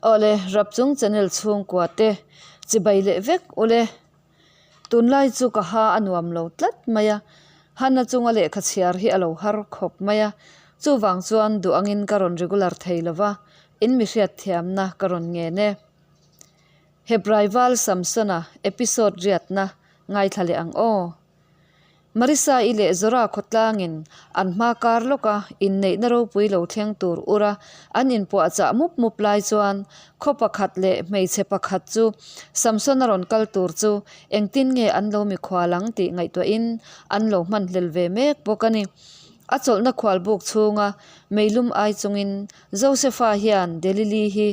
Awle, Rapchung channel chhungkua te chibai leh vek ule. Tunlai chu ka ha a nuam lo tlat mai a, Hana chunga lehkha chhiar hi a lo har khawp mai a, chuvang chuan duh angin ka rawn regular thei lo va, in mi hriatthiamna ka rawn ngen e. Hebrai Val Samsona episode riatna ngaithla leh ang aw. Marisa-i leh Zora khawtlangin an hma kar lawka inneihna ropui lo thleng tur ura an inpuahchah mup mup lai chuan khaw pakhat leh hmeichhe pakhat chu Samson-a rawn kal tur chu engtin nge an lo mikhual ang tih ngaihtuahin an lo hmanhlel ve mek bawk a ni. A chawlhna khualbuk chhunga meilum ai chungin Josefa hian Delili hi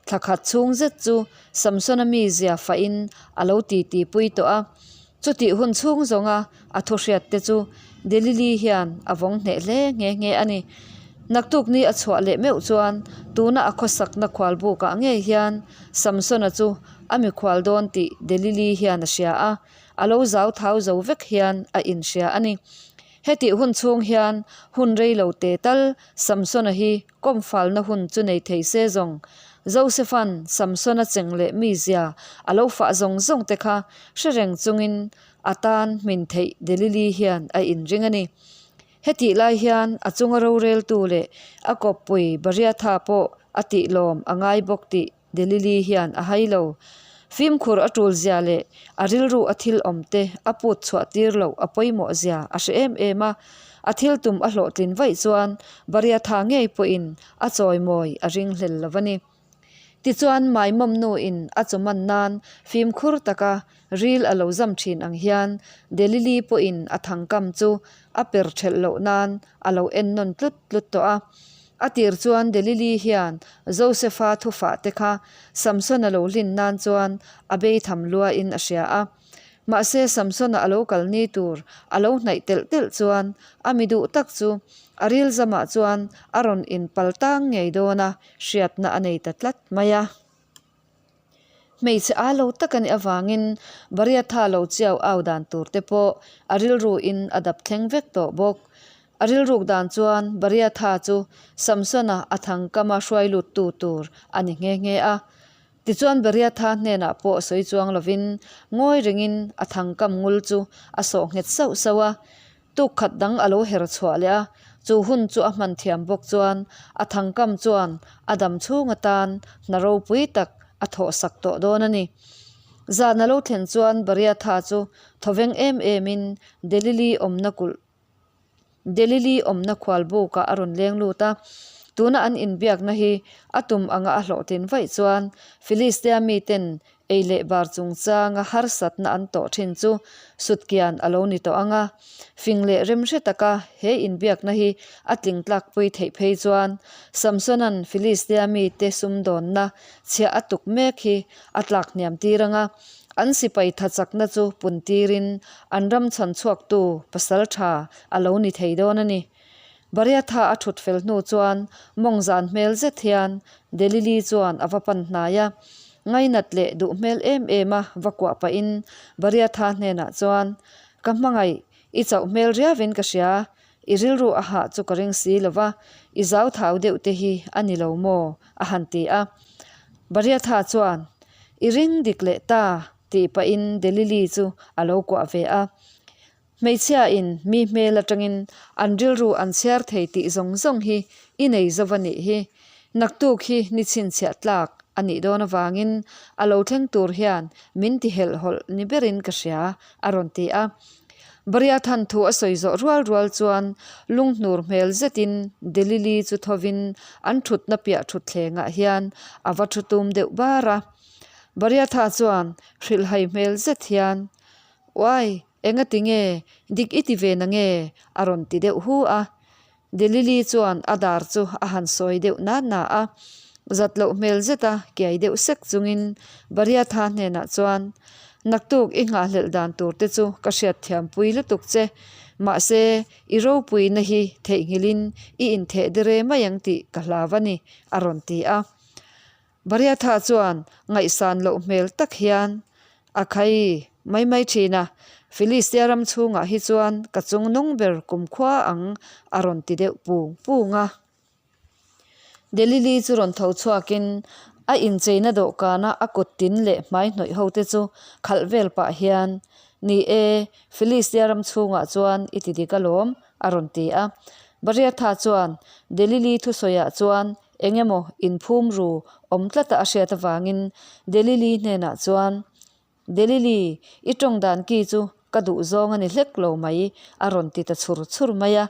thla khat chhung zet chu Samson-a mizia fahin a lo titi pui tawh a. Chutih hun chhung zawnga a thu hriat te chu Delili hian a vawng hneh hle nghe nghe a ni. Naktuk ni a chhuah leh meuh chuan tuna a khawsakna khual bukah ngei hian Samsona chu a mikhual dawn tih Delili hian a hria a, a lo zau thau zo vek hian a inhria a ni. Hetih hun chhung hian hun rei lo te tal Samsona hi kawmfalna hun chu nei thei se zawng. Josepha'n Samsona cheng leh mizia a lo fah zawng zawng te kha hre reng chungin a tan hmin theih Delili hian a inring a ni. Hetih lai hian a chunga roreltu leh a kawppui Bariatha pawh a tihlawm a ngai bawk tih Delili hian a hai lo. Fimkhur a tul zia leh a rilru a thil awm te a put chhuah tir loh a pawimawh zia a hre em em a. A thil tum a hlawhtlin vaih chuan Bariatha ngei pawhin a chawimawi a ringhlel lo a ni. Tichuan Maimawmnu in a chawman nan fimkhur taka ril a lo zam thin ang hian Delili pawhin a thangkam chu a per thelh loh nan a lo ennawn tlut tlut tawh a. A tir chuan Delili hian Josefa thufah te kha Samsona lo hlin nan chuan a bei tham luain a hria a. Mahse Samsona a lo kal ni tur a lo hnaih telh telh chuan a mi duh tak chu a ril zamah chuan a rawn inpal tang ngei dawn a hriatna a nei ta tlat mai a. Hmeichhe a lo tak a nih avangin Bariatha lo chiau au dan tur te pawh a rilruin a dap thleng vek tawh bawk. A rilruk dan chuan Bariatha chu Samsona a thangkama hruai lut tu tur a ni nghe nghe a. Tichuan Bariatha hnenah pawh sawi chuang lovin ngawi rengin a thangkam ngul chu a sawh nghet sauh sauh a. Tuk khat dang a lo her chhuah leh a, chu hun chu a hman thiam bawk chuan a thangkam chuan a dam chhung atan hna ropui tak a thawh sak tawh dawn a ni. Zan a lo thlen chuan Bariatha chu thawveng em emin Delili awmna kulh Delili awmna khual bukah a rawn leng lut a, tuna an inbiakna hi a tum anga a hlawhtlin vaih chuan Philistia miten Ei leh bar chungchanga harsatna an tawh thin chu sutkian a lo ni tawh ang a, fing leh remhre taka he inbiakna hi a tling tlakpui theih phei chuan Samsona'n Philistia mite sumdawnna chhiah a tuk mek hi a tlak hniam tir ang a, an sipai tha chakna chu pun tirin an ram chhan chhuaktu pasal tha a lo ni thei dawn a ni. Bariatha a thut fel hnu chuan mawng zan hmel zet hian Delili chuan a va pan hnai a, ngainat leh duh hmel em em a va kuah pahin Bariatha hnenah chuan, Ka hmangaih, i chauh hmel riavin ka hria, i rilru a hah chu ka ring si lo va, i zau thau deuh te hi a ni lo maw? a han ti a. Bariatha chuan, I ring dik leh ta, tih pahin Delili chu a lo kuah ve a. Hmeichhia in mi hmel atangin an rilru an chhiar thei tih zawng zawng hi i nei zova nih hi. Naktuk hi ni chhinchhiah tlak a nih dawn avangin a lo thleng tur hian min ti helh hawlh ni berin ka hria, a rawn ti a. Bariathan thu a sawi zawh rual rual chuan lunghnur hmel zetin Delili chu thovin an thutna piah thutthlengah hian a va thu tum deuh bar a. Bariatha chuan hrilhhai hmel zet hian, Uai, engati nge? Dik i ti ve na nge? a rawn ti deuh hu a. Delili chuan a dar chu a han sawi deuh na na a. Zat loh hmel zeta kiai deuh sek chungin Bariatha hnenah chuan, Naktuk i nghahhlelh dan tur te chu ka hriatthiampui lutuk che. Mahse, i ropuina hi theihnghilhin i intheh dere mai ang tih ka hlau a ni, a rawn ti a. Bariatha chuan ngaihsan loh hmel tak hian a khai mai mai thin a, Philistia ram chhungah hi chuan ka chung nung ber kumkhua ang a rawn ti deuh pung pung a. Delili chu rawn tho chhuakin A incheina dawhkana a kut tin leh hmai hnawih ho te chu khalh vel pah hian, Ni e, Filistia ram chhungah chuan i ti dik alawm, a rawn ti a. Bariatha chuan Delili thusawiah chuan eng emaw inphum ru awm tlata a hriat avangin Delili hnenah chuan, Delili, i tawng dan ki chu ka duh zawng a ni hlek lo mai, a rawn ti ta chhur chhur mai a.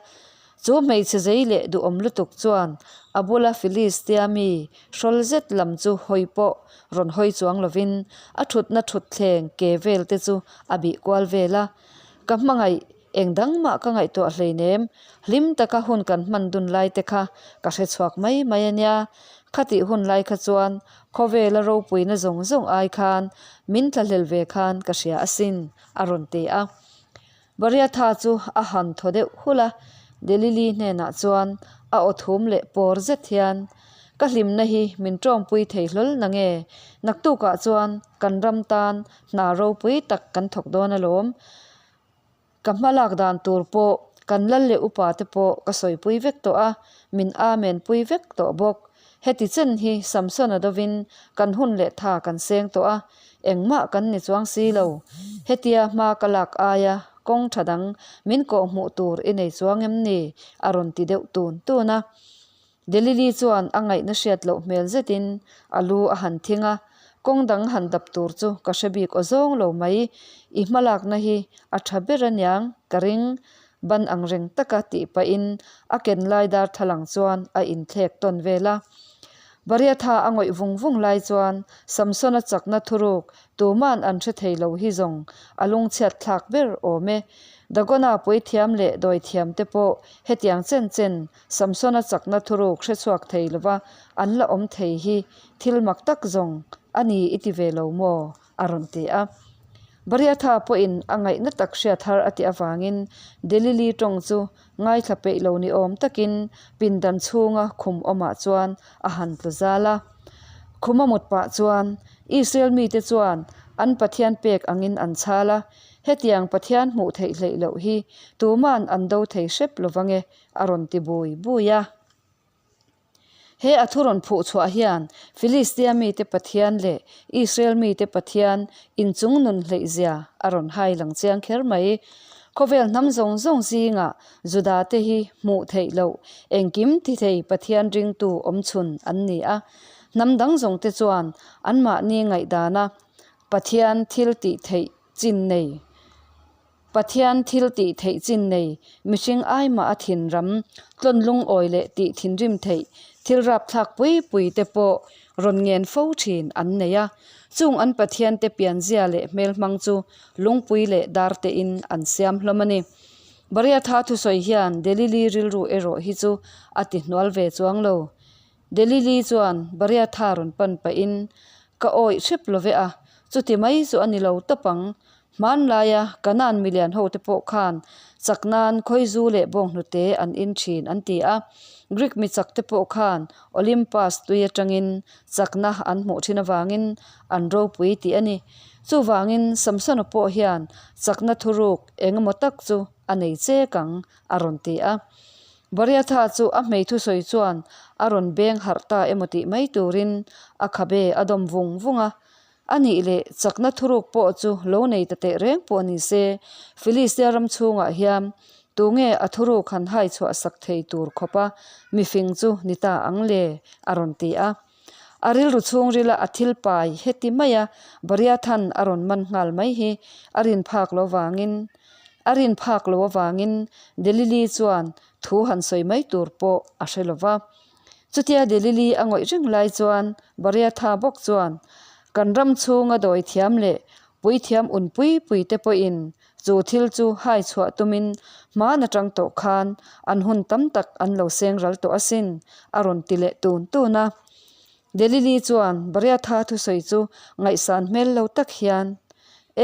Chu hmeichhe zei leh duhawm lutuk chuan a bula Filistia mi hrawl zet lam chu hawi pawh rawn hawi chuang lovin a thutna thutthleng ke vel te chu a bih kual vel a. Ka hmangaih eng dang mah ka ngaihtuah hleinem, hlim taka hun kan hman dun lai te kha ka hre chhuak mai mai a nia. Khatih hun lai kha chuan Khawvela ropuina zawng zawng ai khan min thlahlel ve khan ka hria asin, a rawn ti a. Bariatha chu a han thaw deuh hulh a, Delili hnenah chuan a aw thum leh pawr zet hian, Ka hlimna hi min tawngpui thei hlawl na nge? Naktukah chuan kan ram tan hna ropui tak kan thawk dawn alawm. Ka hma lak dan tur pawh kan lal leh upa te pawh ka sawipui vek tawh a, min amen pui vek tawh bawk. Heti chen hi Samsona dovin kan hun leh tha kan seng tawh a, engmah kan ni chuang si lo. Hetia hma ka lak aia kawng tha dang min kawh hmuh tur i nei chuang em ni? a rawn ti deuh tun tun a. Delili chuan a ngaihna hriat loh hmel zetin a lu a han thing a, kawng dang han dap tur chu ka hre bik aw zawng lo mai, i hmalakna hi a tha ber aniang ka ring, ban ang reng taka tih pahin a ken lai darthlalang chuan a inthlek tawn vel a. Bariatha a ngawih vung vung lai chuan Samsona chakna thuruk tuman an hre thei lo hi zawng a lungchhiat thlak ber awm e. Dagona puithiam leh dawithiam te pawh hetiang chen chen Samsona chakna thuruk hre chhuak thei lova an la awm thei hi thil mak tak zawng a ni i ti ve lo maw? a rawn ti a. Bariatha pawhin a ngaihna tak hriat har a tih avangin Delili tawng chu ngaithla peih lo ni awm takin pindan chhunga khum awmah chuan a han tlu zal a. Khum a mut pah chuan Israel mite chuan an Pathian pek angin an chhal a, hetiang Pathian hmuh theih hleih loh hi tuman an do thei hrep lovange a rawn ti bui bui a. He a thu rawn phuh chhuah hian Filistia mite Pathian leh Israel mite Pathian inchung nun hleihzia a rawn hai lang chiang kher mai. Khawvel hnam zawng zawng zingah Judate hi hmuh theih loh engkim ti thei Pathian ringtu awmchhun an ni a. Hnam dang zawngte chuan anmahni ngaihdana Pathian thil tih theih chin nei Pathian thil tih theih chin nei, mihring ai mah a thin ram, tlawn lungawi leh tih thinrim theih thil rapthlak pui pui te pawh rawn ngen fo thin an nei a. Chung an Pathian te pianzia leh hmelhmang chu lungpui leh dar te in an siam hlawm a ni. Bariatha thusawi hian Delili rilru erawh hi chu a ti hnual ve chuang lo. Delili chuan Bariatha rawn pan pahin, Ka awih hrep lo ve a, chuti mai chu a ni lo tawp ang. Hmanlaia Kanaan milian hote pawh khan chak nan khawizu leh bawnghnute an in thin an ti a. Greek mi chakte pawh khan Olympus tui atangin chakna an hmuh thin avangin an ropui tih a ni. Chuvangin Samsona pawh hian chakna thuruk engemaw tak chu a nei chek ang a rawn ti a. Bariatha chu a hmei thusawi chuan a rawn beng harh ta emaw tih mai turin a khabe a dawm vung vung a. A nih leh chakna thuruk pawh chu lo nei ta teh reng pawh ni se, Filistia ram chhungah hian tunge a thuruk han hai chhuah sak thei tur khawpa mifing chu ni ta ang le? a rawn ti a. A rilru chhungrila a thil pai heti maia Bariathan a rawn man nghal mai hi a rin phak lo vangin a rin phak lo avangin Delili chuan thu han sawi mai tur pawh a hre lo va. Chutia Delili a ngawih reng lai chuan Bariatha bawk chuan kan ram chhunga dawi thiam leh puithiam un pui pui te pawhin Chu thil chu hai chhuah tumin hman atang tawh khan an hun tam tak an lo seng ral tawh asin, a rawn ti leh tun tun a. Delili chuan Bariatha thusawi chu ngaihsan hmel lo tak hian,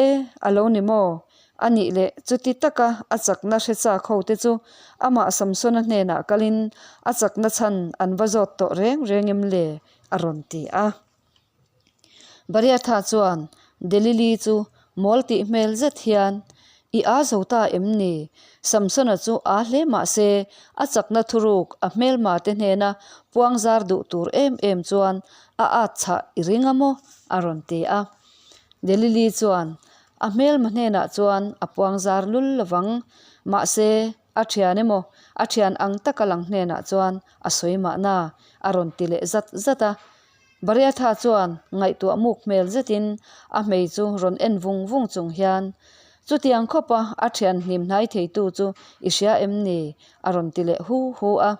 E, a lo ni maw? A nih leh chuti taka a chakna hre chak ho te chu amah Samsona hnenah kalin a chakna chhan an va zawt tawh reng reng em le? a rawn ti a. Bariatha chuan Delili chu mawl tih hmel zet hian, I aa zo ta em ni? Samsona chu aa hle mah se, a chakna thuruk a hmelma te hnena puang zar duh tur em em chuan a at chhah i ring a maw? a rawn ti a. Delili chuan a hmelma hnenah chuan a puang zar lul lovang, mahse a thian emaw a thian ang taka lang hnenah chuan a sawi mahna a rawn ti leh zat zat a. Bariatha chuan ngaihtuah muk hmel zetin a hmei chu rawn en vung vung chung hian, Chutiang khawpa a thian hnim hnai theitu chu i hria em ni? a rawn ti leh hu hu a.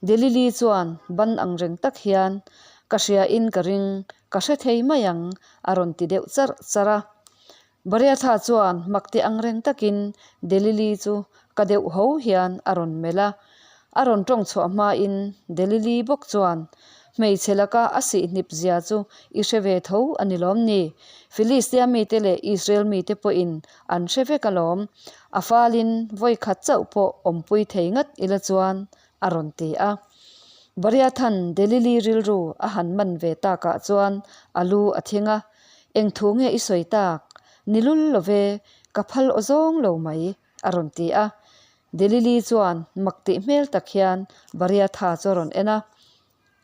Delili chuan ban ang reng tak hian, Ka hria in ka ring, ka hre thei mai ang, a rawn ti deuh charh charh a. Bariatha chuan mak ti ang reng takin Delili chu ka deuh ho hian a rawn melh a. A rawn tawng chhuah hmain Delili bawk chuan, Hmeichhe laka a sihhnip zia chu i hre ve tho a ni lawm ni? Filistia mite leh Israel mite pawhin an hre vek alawm. A falin vawi khat chauh pawh awmpui thei ngat ila chuan a rawn ti a. Bariathan Delili rilru a han man ve takah chuan a lu a thing a, Eng thu nge i sawi tak? Ni lul lo ve, ka phal aw zawng lo mai, a rawn ti a. Delili chuan mak tih hmel tak hian Bariatha chu a rawn en a.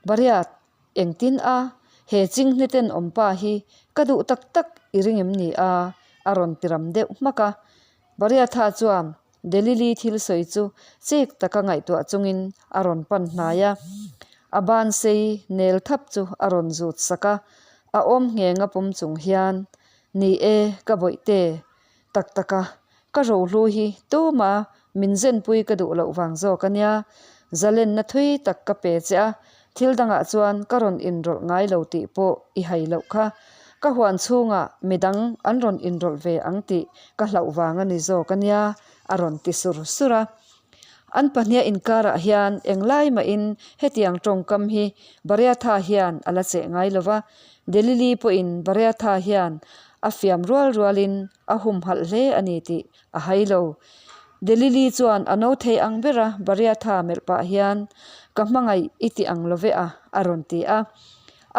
Bariat, engtin a? He chinghne tenawm pa hi ka duh tak tak i ring em ni a? a rawn ti ram deuh hmak a. Bariatha chuan Delili thil sawi chu chik taka ngaihtuah chungin a rawn pan hnai a. A ban sei nel thap chu a rawn zut sak a, a awm ngheng a pawm chung hian, Ni e, ka bawihte, tak taka ka rohlu hi tuma min zenpui ka duh loh vang zawk a nia, zalenna thui tak ka pe che a, Thil dangah chuan ka rawn inrawlh ngai lo tih pawh i hai loh kha. Ka huan chhungah midang an rawn inrawlh ve ang tih ka hlauh vang a ni zawk a nia, a rawn ti sur sur a. An pahniha inkarah hian englai mahin hetiang tawngkam hi Bariatha hian a la cheh ngai lo va, Delili pawhin Bariatha hian a fiam rual rualin a humhalh hle a ni tih a hai lo. Delili chuan a no thei ang bera Bariatha melh pah hian, Ka hmangaih i ti ang lo ve a, a rawn ti a.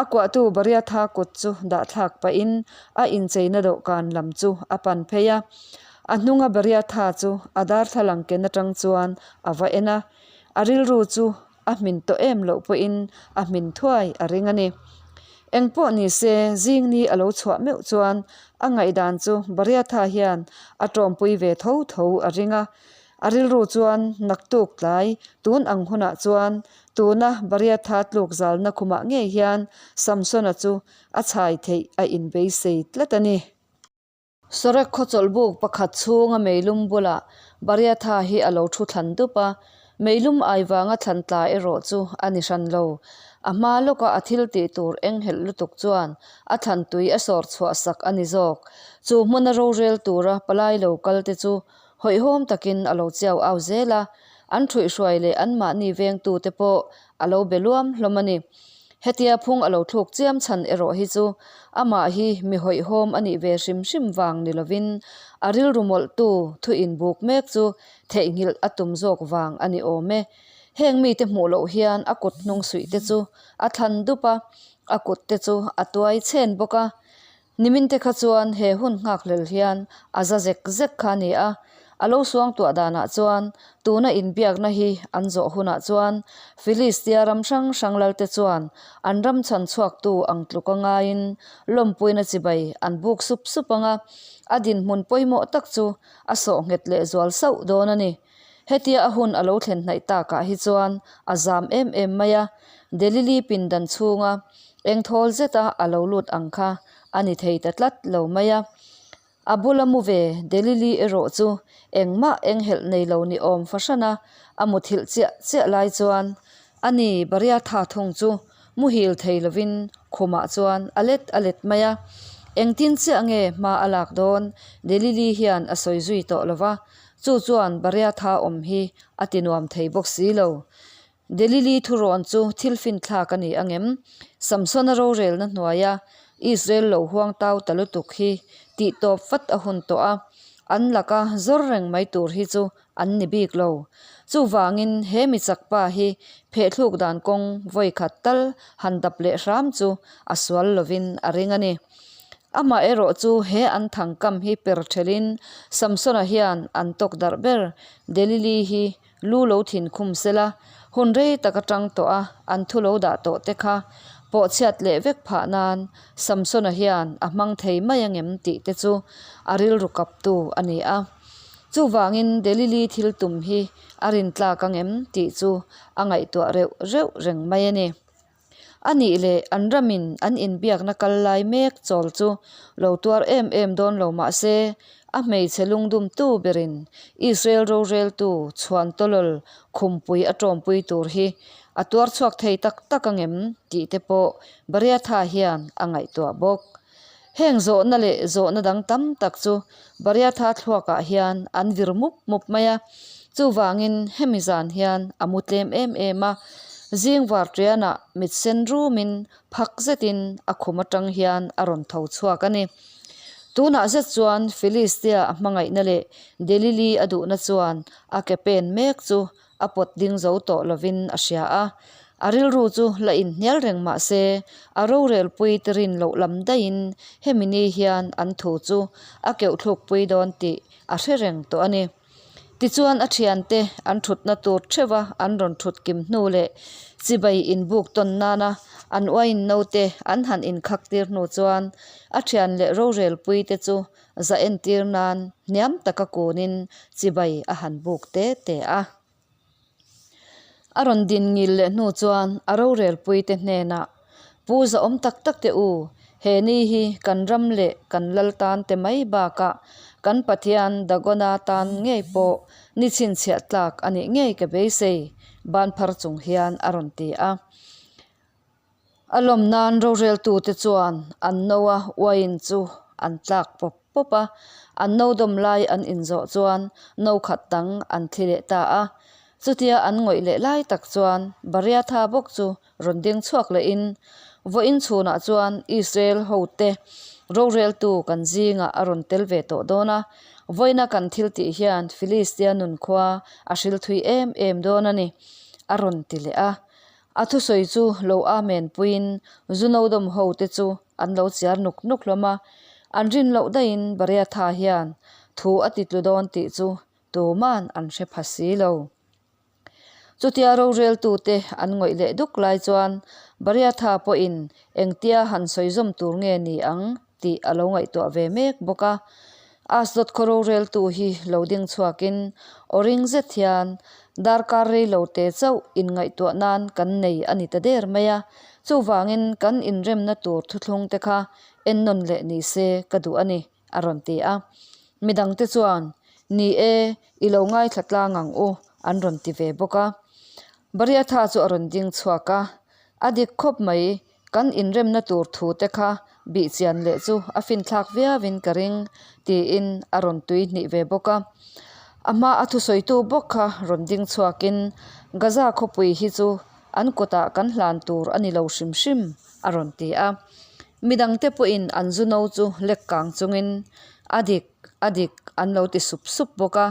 A kuahtu Bariatha kut chu dahthlak pahin a incheina dawhkan lam chu a pan phei a. A hnunga Bariatha chu a darthlalang ken atang chuan a va en a. A rilru chu a hmin tawh em loh pawhin a hmin thuai a ring a ni. Engpawh ni se, zingni a lo chhuah meuh chuan a ngaihdan chu Bariatha hian a tawmpui ve tho tho a ring a. A rilru chuan naktuk tlai tun ang hunah chuan tuna Bariatha tluk zalna khumah ngei hian Samsona chu a chhai theih a inbeisei tlat a ni. Sorek khaw chawlhbuk pakhat chhunga meilum bulah Bariatha hi a lo thu thlan dup a, meilum ai vanga thlan tla erawh chu a ni hran lo. A hma lawka a thil tih tur enghelh lutuk chuan a thlan tui a sawr chhuah sak a ni zawk. Chu hmuna rorel tura palai lo kal te chu hawihhawm takin a lo chiau au zel a, an ṭhuihhruai leh anmahni vengtute pawh a lo be luam hlawm a ni. Hetia phung a lo thluk chiam chhan erawh hi chu amah hi mi hawihhawm a nih ve hrim hrim vang ni lovin a rilru mawlhtu thu inbuk mek chu theihnghilh a tum zawk vang a ni awm e. Heng mite hmuh loh hian a kut hnung suih te chu a thlan dup a, a kut te chu a tuai chhen bawk a. Nimin te kha chuan he hun nghakhlel hian a za zek zek kha a ni a, a lo suangtuah danah chuan tuna inbiakna hi an zawh hunah chuan Filistia ram hrang hrang lalte chuan an ram chhan chhuaktu ang tluka ngaiin lawmpuina chibai an buk sup sup ang a, a dinhmun pawimawh tak chu a sawh nghet leh zual sauh dawn a ni. Hetia a hun a lo thlen hnaih takah hi chuan a zam em em mai a, Delili pindan chhunga eng thawl zeta a lo lut ang kha a ni thei ta tlat lo mai a. A bula mu ve Delili erawh chu engmah enghelh nei lo ni awm fahrana a muthilh chiah chiah lai chuan ani Bariatha thung chu muhil thei lovin khumah chuan a let a let mai a. Engtin chiah nge hma a lak dawn Delili hian a sawi zui tawh lo va, Chu chuan Bariatha awm hi a ti nuam thei bawk si lo. Delili thurawn chu thil finthlak a ni angem? Samsona rorelna hnuaia Israel lo huang tau ta lutuk hi tih tawp vat a hun tawh a, an laka zawr reng mai tur hi chu an ni bik lo. Chuvangin he mi chakpa hi phehthluk dan kawng vawi khat tal han dap leh hram chu a sual lovin a ring a ni. Amaherawh chu he an thangkam hi per thelin Samsona hian an tawk darh ber Delili hi lu lo thin khum sela, hun rei tak atang tawh a an thu lo dah tawh te kha pawhchhiat leh vek phah nan Samsona hian a hmang thei mai angem tih te chu a rilru kaptu a ni a. Chuvangin Delili thil tum hi a rintlak angem tih chu a ngaihtuah reuh reuh reng mai a ni. A nih leh an ramin an inbiakna kal lai mek chawl chu lo tuar em em dawn lo mah se, a hmeichhe lungdumtu berin Israel roreltu chhuan tawlawl khumpui a tawmpui tur hi a tuar chhuak thei tak tak angem tih te pawh Bariatha hian a ngaihtuah bawk. Heng zawhna leh zawhna dang tam tak chu Bariatha thluakah hian an vir mup mup mai a, chuvangin hemi zan hian a mu tlem em em a, zing var tianah mit sen rumin phak zetin a khum atang hian a rawn tho chhuak a ni. Tunah zet chuan Philistia a hmangaihna leh Delili a duhna chuan a ke pen mek chu a pawt ding zo tawh lovin a hria a, a rilru chu la inhnial reng mah se, a rorelpui te rin loh lam daihin hemi ni hian an thu chu a keuh thlukpui dawn tih a hre reng tawh a ni. Tichuan a thiante an thutna tur theuha an rawn thut kim hnu leh chibai inbuk tawn nana an uain naute an han inkhak tir hnu chuan a thian leh rorelpui te chu Za entir nan hniam taka kunin chibai a han buk te te a. A rawn din ngil leh hnu chuan a rorelpuite hnenah, Pu zahawm tak tak te u, he ni hi kan ram leh kan lal tan te mai bakah kan Pathian Dagona tan ngei pawh ni chhinchhiah tlak a nih ngei ka beisei, ban phar chung hian a rawn ti a. A lawm nan roreltute chuan an noa uain chu an tlak pawp pawp a, an no dawm lai an inzawh chuan no khat dang an thli leh ta a. Chutia an ngawih leh lai tak chuan Bariatha bawk chu rawn ding chhuak lehin, Vawiin chhunah chuan Israel hote roreltu kan zingah a rawn tel ve tawh dawn a, vawiina kan thil tih hian Philistia nunkhua a hril thui em em dawn a ni, a rawn ti leh a. A thusawi chu lo amen puiin zu no dawm ho te chu an lo chiar nuk nuk hlawm a, an rin loh daihin Bariatha hian thu a ti tlu dawn tih chu tuman an hre pha si lo. Chutia roreltute an ngawih leh duk lai chuan Bariatha pawhin engtia han sawi zawm tur nge ni ang tih a lo ngaihtuah ve mek bawk a. Asdod khaw roreltu hi lo ding chhuakin aw ring zet hian darkar rei lo te chauh inngaihtuah nan kan nei a ni ta der mai a, chuvangin kan inremna tur thuthlung te kha ennawn leh ni se ka duh a ni, a rawn ti a. Midangte chuan, Ni e, i lo ngaithla tlang ang u, an rawn ti ve bawk a. Bariatha chu a rawn ding chhuak a, A dik khawp mai, Kan inremna tur thu te kha bihchian leh chu a finthlak viauin ka ring, tiin a rawn tui hnih ve bawk a. A hma a thusawitu bawk kha rawn ding chhuakin, Gaza khawpui hi chu an kutah kan hlan tur a ni lo hrim hrim, a rawn ti a. Midangte pawhin an zu no chu lek kang chungin, A dik, a dik, an lo ti sup sup bawk a.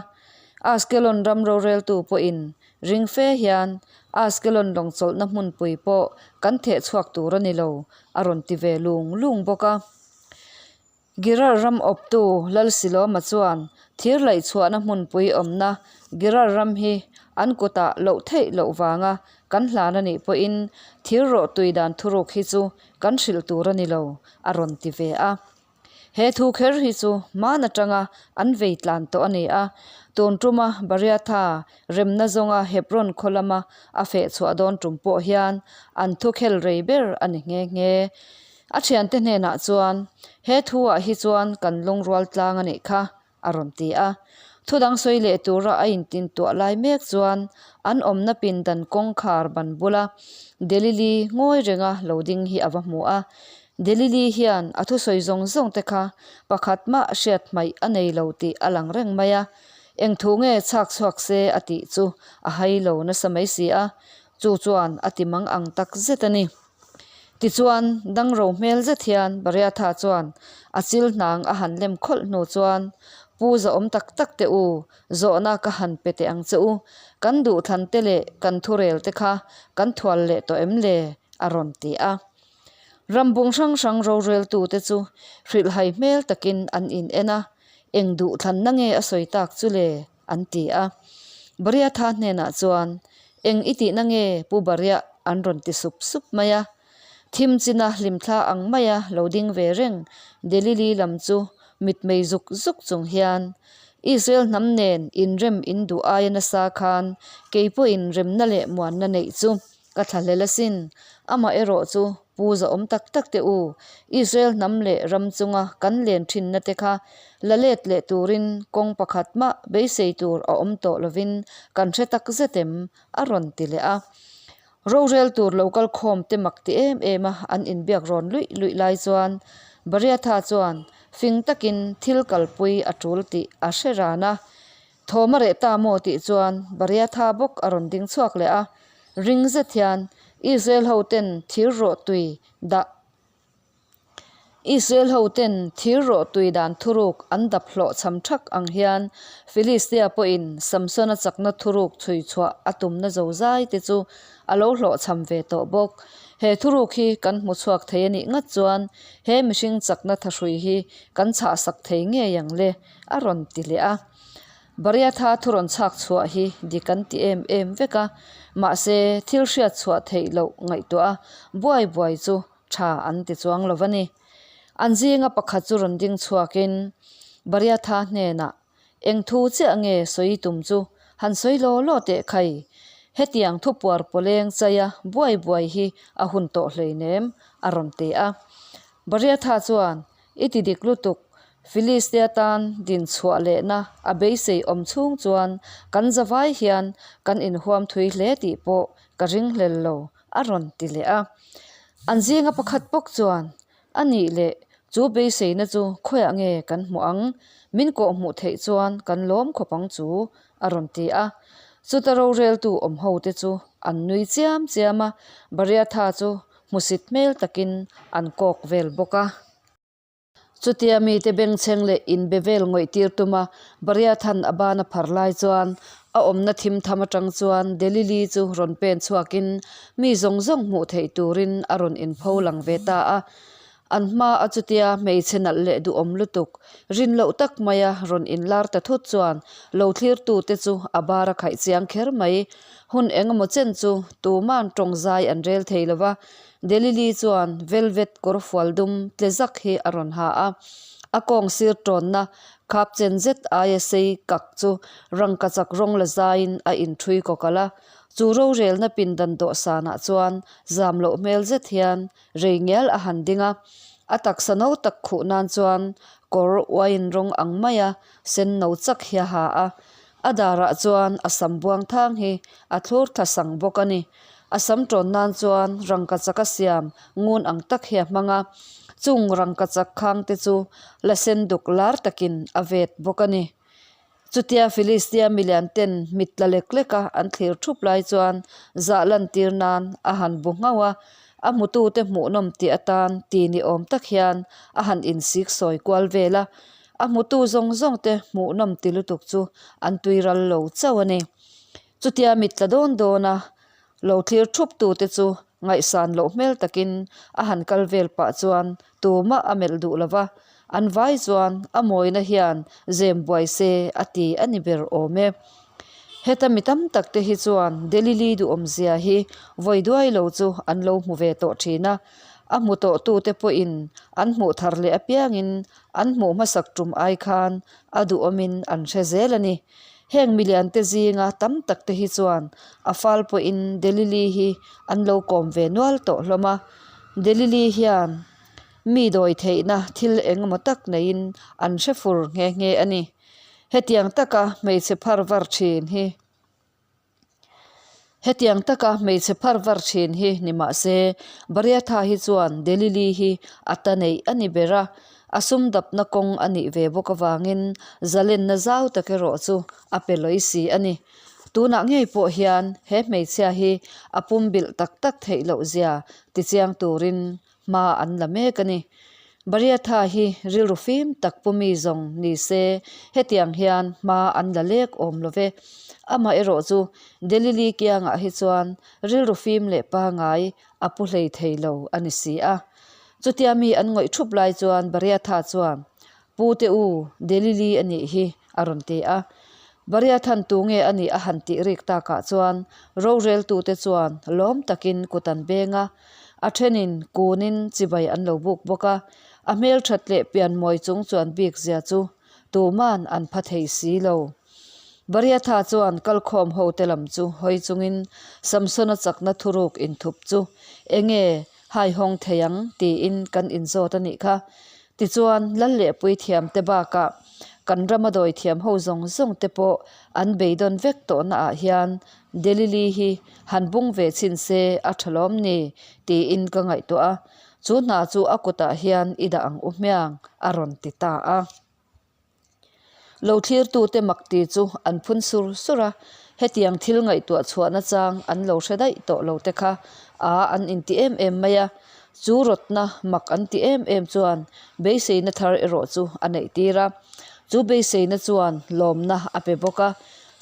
Askelon ram roreltu pawhin Ring fe hian Askelon lawng chawlhna hmunpui pawh kan theh chhuak tur a ni lo, a rawn ti ve lung lung bawk a. Girar ram awptu Lalsilawma chuan thir laih chhuahna hmunpui awmna Girar ram hi an kutah loh theih loh vanga kan hlan a nih pawhin thir rawh tui dan thuruk hi chu kan hrilh tur a ni lo, a rawn ti ve a. He thu kher hi chu hman atanga an vei tlan tawh a ni a, tun tuma Bariatha remna zawnga Hebron khaw lama a feh chhuah dawn tum pawh hian an thu khel rei ber a ni nghe nghe. A thiante hnenah chuan, He thu-ah hi chuan kan lungrual tlang a nih kha, a rawn ti a. Thu dang sawi leh tura a intintuah lai mek chuan an awmna pindan kawngkhar ban bula Delili ngawi renga lo ding hi a va hmu a. Delili hian a thusawi zawng zawng te kha pakhat mah hriat hmaih a nei lo tih a lang reng mai a. Eng thu nge chhak chhuak se a tih chu a hai lo nasa mai si a, chu chuan a ti mang ang tak zet a ni. Tichuan, dangro hmel zet hian Bariatha chuan a chil hnang a han lem khawlh hnu chuan, Pu zahawm tak tak teh u, zawhna ka han pe teh ang che u. Kan duhthlan te leh kan thurel te kha kan thual leh tawh em le? a rawn ti a. Rambung hrang hrang roreltute chu hrilhhai hmel takin an in en a, Eng duhthlanna nge a sawi tak chu le? an ti a. Bariatha hnenah chuan, Eng i tihna nge Pu Bariah? an rawn ti sup sup mai a. Thim china hlimthla ang maia lo ding ve reng Delili lam chu mitmei zuk zuk chung hian, Israel hnam nen inrem in duh aia nasa khan kei pawhin remna leh muanna neih chu ka thlahlel asin. Amah erawh chu pu zahawm tak tak teh u, Israel hnam leh ram chunga kan len thinna te kha la let leh turin kawng pakhat mah beisei tur a awm tawh lovin kan hre tak zet em? a rawn ti leh a. Rorel tur lo kal khawm te mak ti em em a an inbiak rawn luih luih lai chuan Bariatha chuan fing takin thil kalpui a tul tih a hre ran a. Thawm a reh ta maw tih chuan Bariatha bawk a rawn ding chhuak leh a, ring zet hian Israel ho ten thir rawh tui dah Israel ho ten thir rawh tui dan thuruk an dap hlawh chham thak ang hian Philistia pawhin Samsona chakna thuruk chhui chhuah a tumna zozai te chu a lo hlawh chham ve tawh bawk. He thuruk hi kan hmu chhuak thei a nih ngat chuan he mihring chakna thahrui hi kan chhah sak thei ngei ang le, a rawn ti leh a. Bariatha thu rawn chhak chhuah hi dik an ti em em vek a, mahse thil hriat chhuah theih loh ngaihtuah a buai buai chu tha an ti chuang lo a ni. An zinga pakhat chu rawn ding chhuakin Bariatha hnenah, Eng thu chiah nge sawi tum chu han sawi law law teh khai, hetiang thu puar pawleng chaia buai buai hi a hun tawh hleinem a rawn ti a. Bariatha chuan, I ti dik lutuk, Philistia tan din chhuah lehna a beisei awm chhung chuan kan zavai hian kan inhuam thui hle tih pawh ka ringhlel lo, a rawn ti leh a. An zinga pakhat bawk chuan, A nih leh, chu beiseina chu khawiah nge kan hmuh ang? Min kawh hmuh theih chuan kan lawm khawp ang chu, a rawn ti a. Chuta roreltu awm hote chu an nui chiam chiam a, Bariatha chu hmusit hmel takin an kawk vel bawk a. Chutia mite bengchheng leh inbe vel ngawih tir tuma Bariathan a ban a phar lai chuan a awmna thim tham atang chuan Delili chu rawn pen chhuakin mi zawng zawng hmuh theih turin a rawn inpho lang ve ta a. An hma a chutia hmeichhe nalh leh duhawm lutuk rin loh tak maia rawn inlar ta thut chuan lo thlirtute chu a bar a khaih chiang kher mai. Hun eng emaw chen chu tuman tawng zai an rel thei lo va, Delili chuan velvet kawr fual dum tle zak hi a rawn ha a, a kawng sir tawnna khap chen zet aia sei kak chu rangkachak rawng la zaiin a inṭhui kawkalh a. Chu rorelna pindan dawhsanah chuan zam loh hmel zet hian rei ngial a han ding a, a taksa no tak khuh nan chuan kawr uaiin rawng ang maia sen no chak hi a ha a, a darah chuan a sam buang thang hi a thlur thla sang bawk a ni. A sam tawn nan chuan rangkachak a siam ngun ang tak hi a hmang a, chung rangkachak khang te chu la sen duk lar takin a vet bawk a ni. Chutia Filistia milian ten mit tla lek lek a an thlir thup lai chuan zah lantir nan a han bu nghauh a, a hmutute hmuhnawm tih atan ti ni awm tak hian a han insik sawi kual vel a, a hmutu zawng zawng te hmuhnawm ti lutuk chu an tui ral lo chauh a ni. Chutia mit tla dawn dawn a lo thlir thup tute chu ngaihsan loh hmel takin a han kal vel pah chuan tumah a melh duh lo va, an vai chuan a mawina hian zem buai se a ti a ni ber awm e. Heta mi tam tak te hi chuan Delili duhawmzia hi vawi duai lo chu an lo hmu ve tawh thin a, a hmu tawh tute pawhin an hmuh thar leh apiangin an hmuh hmasak tum ai khan a duhawmin an hre zel a ni. Heng milian te zinga tam tak te hi chuan a fal pawhin Delili hi an lo kawm ve nual tawh hlawm a. Delili hian mi dawi theihna thil eng emaw tak neiin an hre fur nghe nghe a ni. Hetiang taka hmeichhe phar var thin hi. Hetiang taka hmeichhe phar var thin hi ni mah se, Bariatha hi chuan Delili hi a ta neih a ni ber a, a sum dapna kawng a nih ve bawk avangin zalenna zau tak erawh chu a pe lawi si a ni. Tunah ngei pawh hian he hmeichhia hi a pumbilh tak tak theih loh zia tichiang turin hma an la mek a ni. Bariatha hi rilru fim tak pu mi zawng ni se hetiang hian hma an la lek awm lo ve. Amaherawh chu Delili kiangah hi chuan rilru fim leh pangai a pu hlei thei lo a ni si a. Chutia mi an ngawih thup lai chuan Bariatha chuan, Pu te u, Delili a nih hi, a rawn ti a. Bariathan tu nge a nih a han tih rik takah chuan roreltute chuan lawm takin kut an beng a, a thenin kunin chibai an lo buk bawk a. A hmelthat leh pianmawi chung chuan bik zia chu tuman an pha thei si lo. Bariatha chuan kalkhawm hote lam chu hawi chungin Samsona chakna thuruk inthup chu enge haihawng thei ang tiin kan inzawt a nih kha. Tichuan, lal leh puithiamte bakah kan rama dawithiam ho zawng zawng te pawh an beidawn vek tawhna ah hian Delili hi han bung ve chhin se a tha lawm ni tiin ka ngaihtuah a, chu hna chu a kutah hian i dah ang u hmiang a rawn ti ta a. Lo thlirtute mak ti chu an phun sur sur a, hetiang thil ngaihtuah chhuahna chang an lo hre daih tawh lo te kha a an inti em em mai a. Chu rawtna mak an ti em em chuan beiseina thar erawh chu a neih tir a. Chu beiseina chuan lawmna a pe bawk a.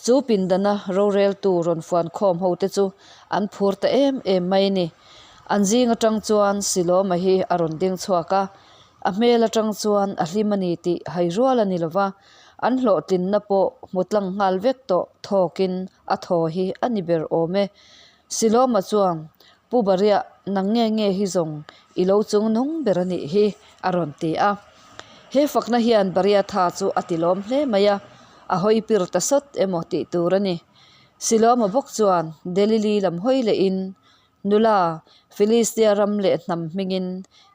Chu pindana roreltu rawn fuan khawm ho te chu an phur ta em em mai a ni. An zing atang chuan Silawma hi a rawn ding chhuak a. A hmel atang chuan a hlim a ni tih hai rual a ni lova, an hlawhtlinna pawh hmu tlang nghal vek tawh thawkin a thaw hi a ni ber awm e. Silawma chuan, Pu Bariah, nang nge nge hi zawng i lo chung nung ber a nih hi, a rawn ti a. He fakna hian Bariah tha chu a ti lawm hle mai a, a hawi pir ta sawt emaw tih tur a ni. Silawma bawk chuan Delili lam hawi lehin, Nula, Filistia ram leh hnam hmingin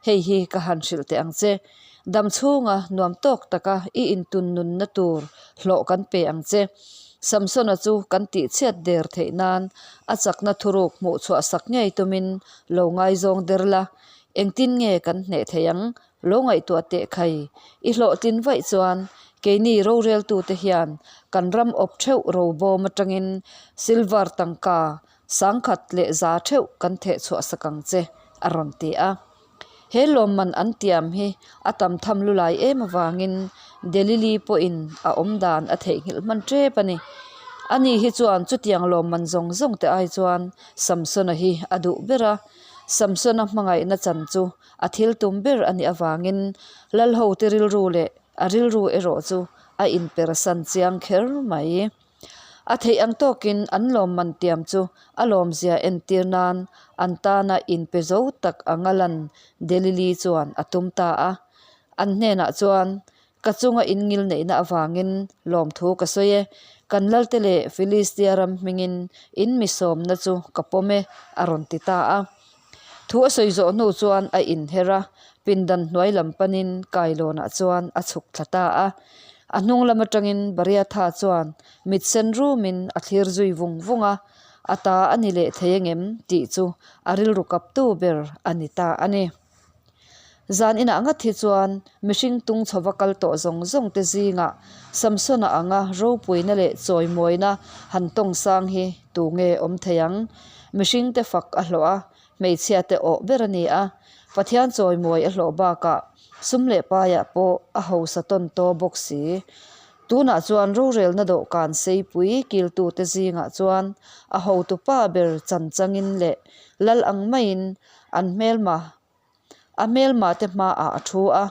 hei hi ka han hrilh teh ang che. Dam chhunga nuam tawk taka i intun nunna tur hlawh kan pe ang che. Samsona chu kan tihchhiat der theih nan a chakna thuruk hmuh chhuah sak ngei tumin lo ngaizawng der la. Engtin nge kan hneh thei ang? Lo ngaihtuah teh khai. I hlawhtlin vaih chuan keini roreltute hian kan ram awp theuh robawm atangin silver tangka Sangkhat leh za theuh kan theh chhuah sak ang che, a rawn ti a. He lawmman an tiam hi a tam tham lulai em avangin Delili pawhin a awm dan a theihnghilh hman tep a ni. Ani hi chuan chutiang lawmman zawng zawng te ai chuan Samsona hi a duh ber a. Samsona hmangaihna chan chu a thil tum ber a nih avangin Lalhote rilru leh a rilru erawh chu a inpersan chiang kher mai. A theih ang tawkin an lawmman tiam chu a lawmzia entir nan an tana inpe zo tak anga lan Delili chuan a tum ta a. An hnenah chuan, Ka chunga inngil neihna avangin lawmthu ka sawi e, kan Lalte leh Filistia ram hmingin in mi sawmna chu ka pawm e, a rawn ti ta a. Thu a sawi zawh hnu chuan a inher a, pindan hnuai lam panin kailawnah chuan a chhuk thla ta a. A hnung lam atangin Bariatha chuan mit sen rumin a thlir zui vung vung a, a ta a ni leh thei angem tih chu a rilru kaptu ber a ni ta a ni. Zan inah ngat hi chuan mihring tung chhova kal tawh zawng zawng te zingah Samsona anga ropuina leh chawimawina han tawng sang hi tu nge awm thei ang? Mihring te fak a hlawh a, hmeichhia te awh ber a ni a, Pathian chawimawi a hlawh bakah sum leh paiah pawh a hausa tawn taw bawk si. Tunah chuan rorelna dawhkan seipui kiltute zingah chuan a hotupa ber chan changin leh lal ang maiin An hmelma, a hmelma te hmaah a thu a,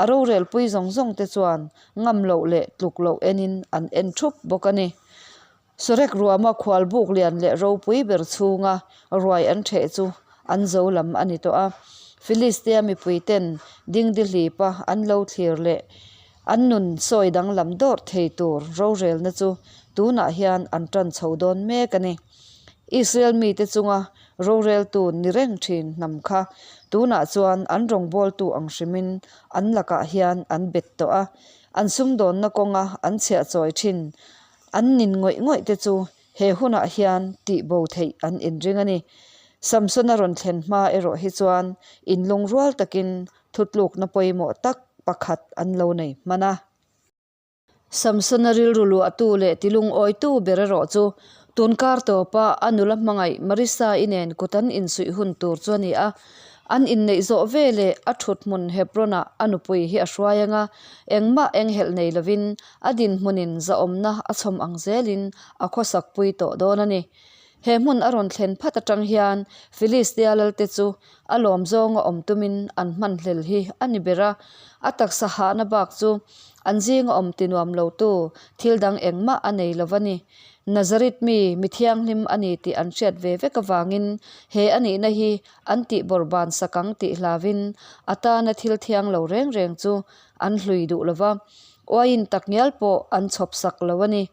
a rorelpui zawng zawng te chuan ngam loh leh tluk loh enin an en thup bawk a ni. Sorek ruama khual buk lian leh ropui ber chhunga ruai an ṭheh chu an zo lam a ni tawh a. Filistia mipui ten dingdihlipa an lo thlir leh an nun sawi danglam dawrh thei tur rorelna chu tunah hian an ṭan chho dawn mek a ni. Israel mite chunga roreltu ni reng thin hnam kha tunah chuan an rawngbawltu ang hrimin an lakah hian an bet tawh a, an sumdawnna kawnga an chhiah chawi thin an nin ngawih ngawih te chu he hunah hian tihbo theih an inring a ni. Samsona rawn thlen hma erawh hi chuan inlungrual takin thutlukna pawimawh tak pakhat an lo nei hman a. Samsona rilru luahtu leh tilungawitu ber erawh chu tunkar tawpa a nula hmangaih Marissa-i nen kut an insuih hun tur chu a ni a. An inneih zawh ve leh a thut hmun Hebron-ah a nupui hi a hruai ang a, engmah enghelh nei lovin a dinhmunin zahawmna a chhawm ang zelin a khawsakpui tawh dawn a ni. He hmun a rawn thlen phat atang hian Filistia lalte chu a lawm zawnga awm tumin an hmanhlel hi a ni ber a, a taksa hahna bak chu an zinga awm tinuam lotu thil dang engmah a nei lo va ni. Nazarit mi, mi thianghlim a ni tih an hriat ve vek avangin he a nihna hi an tih bawrhban sak ang tih hlauvin a tana thil thiang lo reng reng chu an hlui duh lo va, uaiin takngial pawh an chhawp sak lo a ni.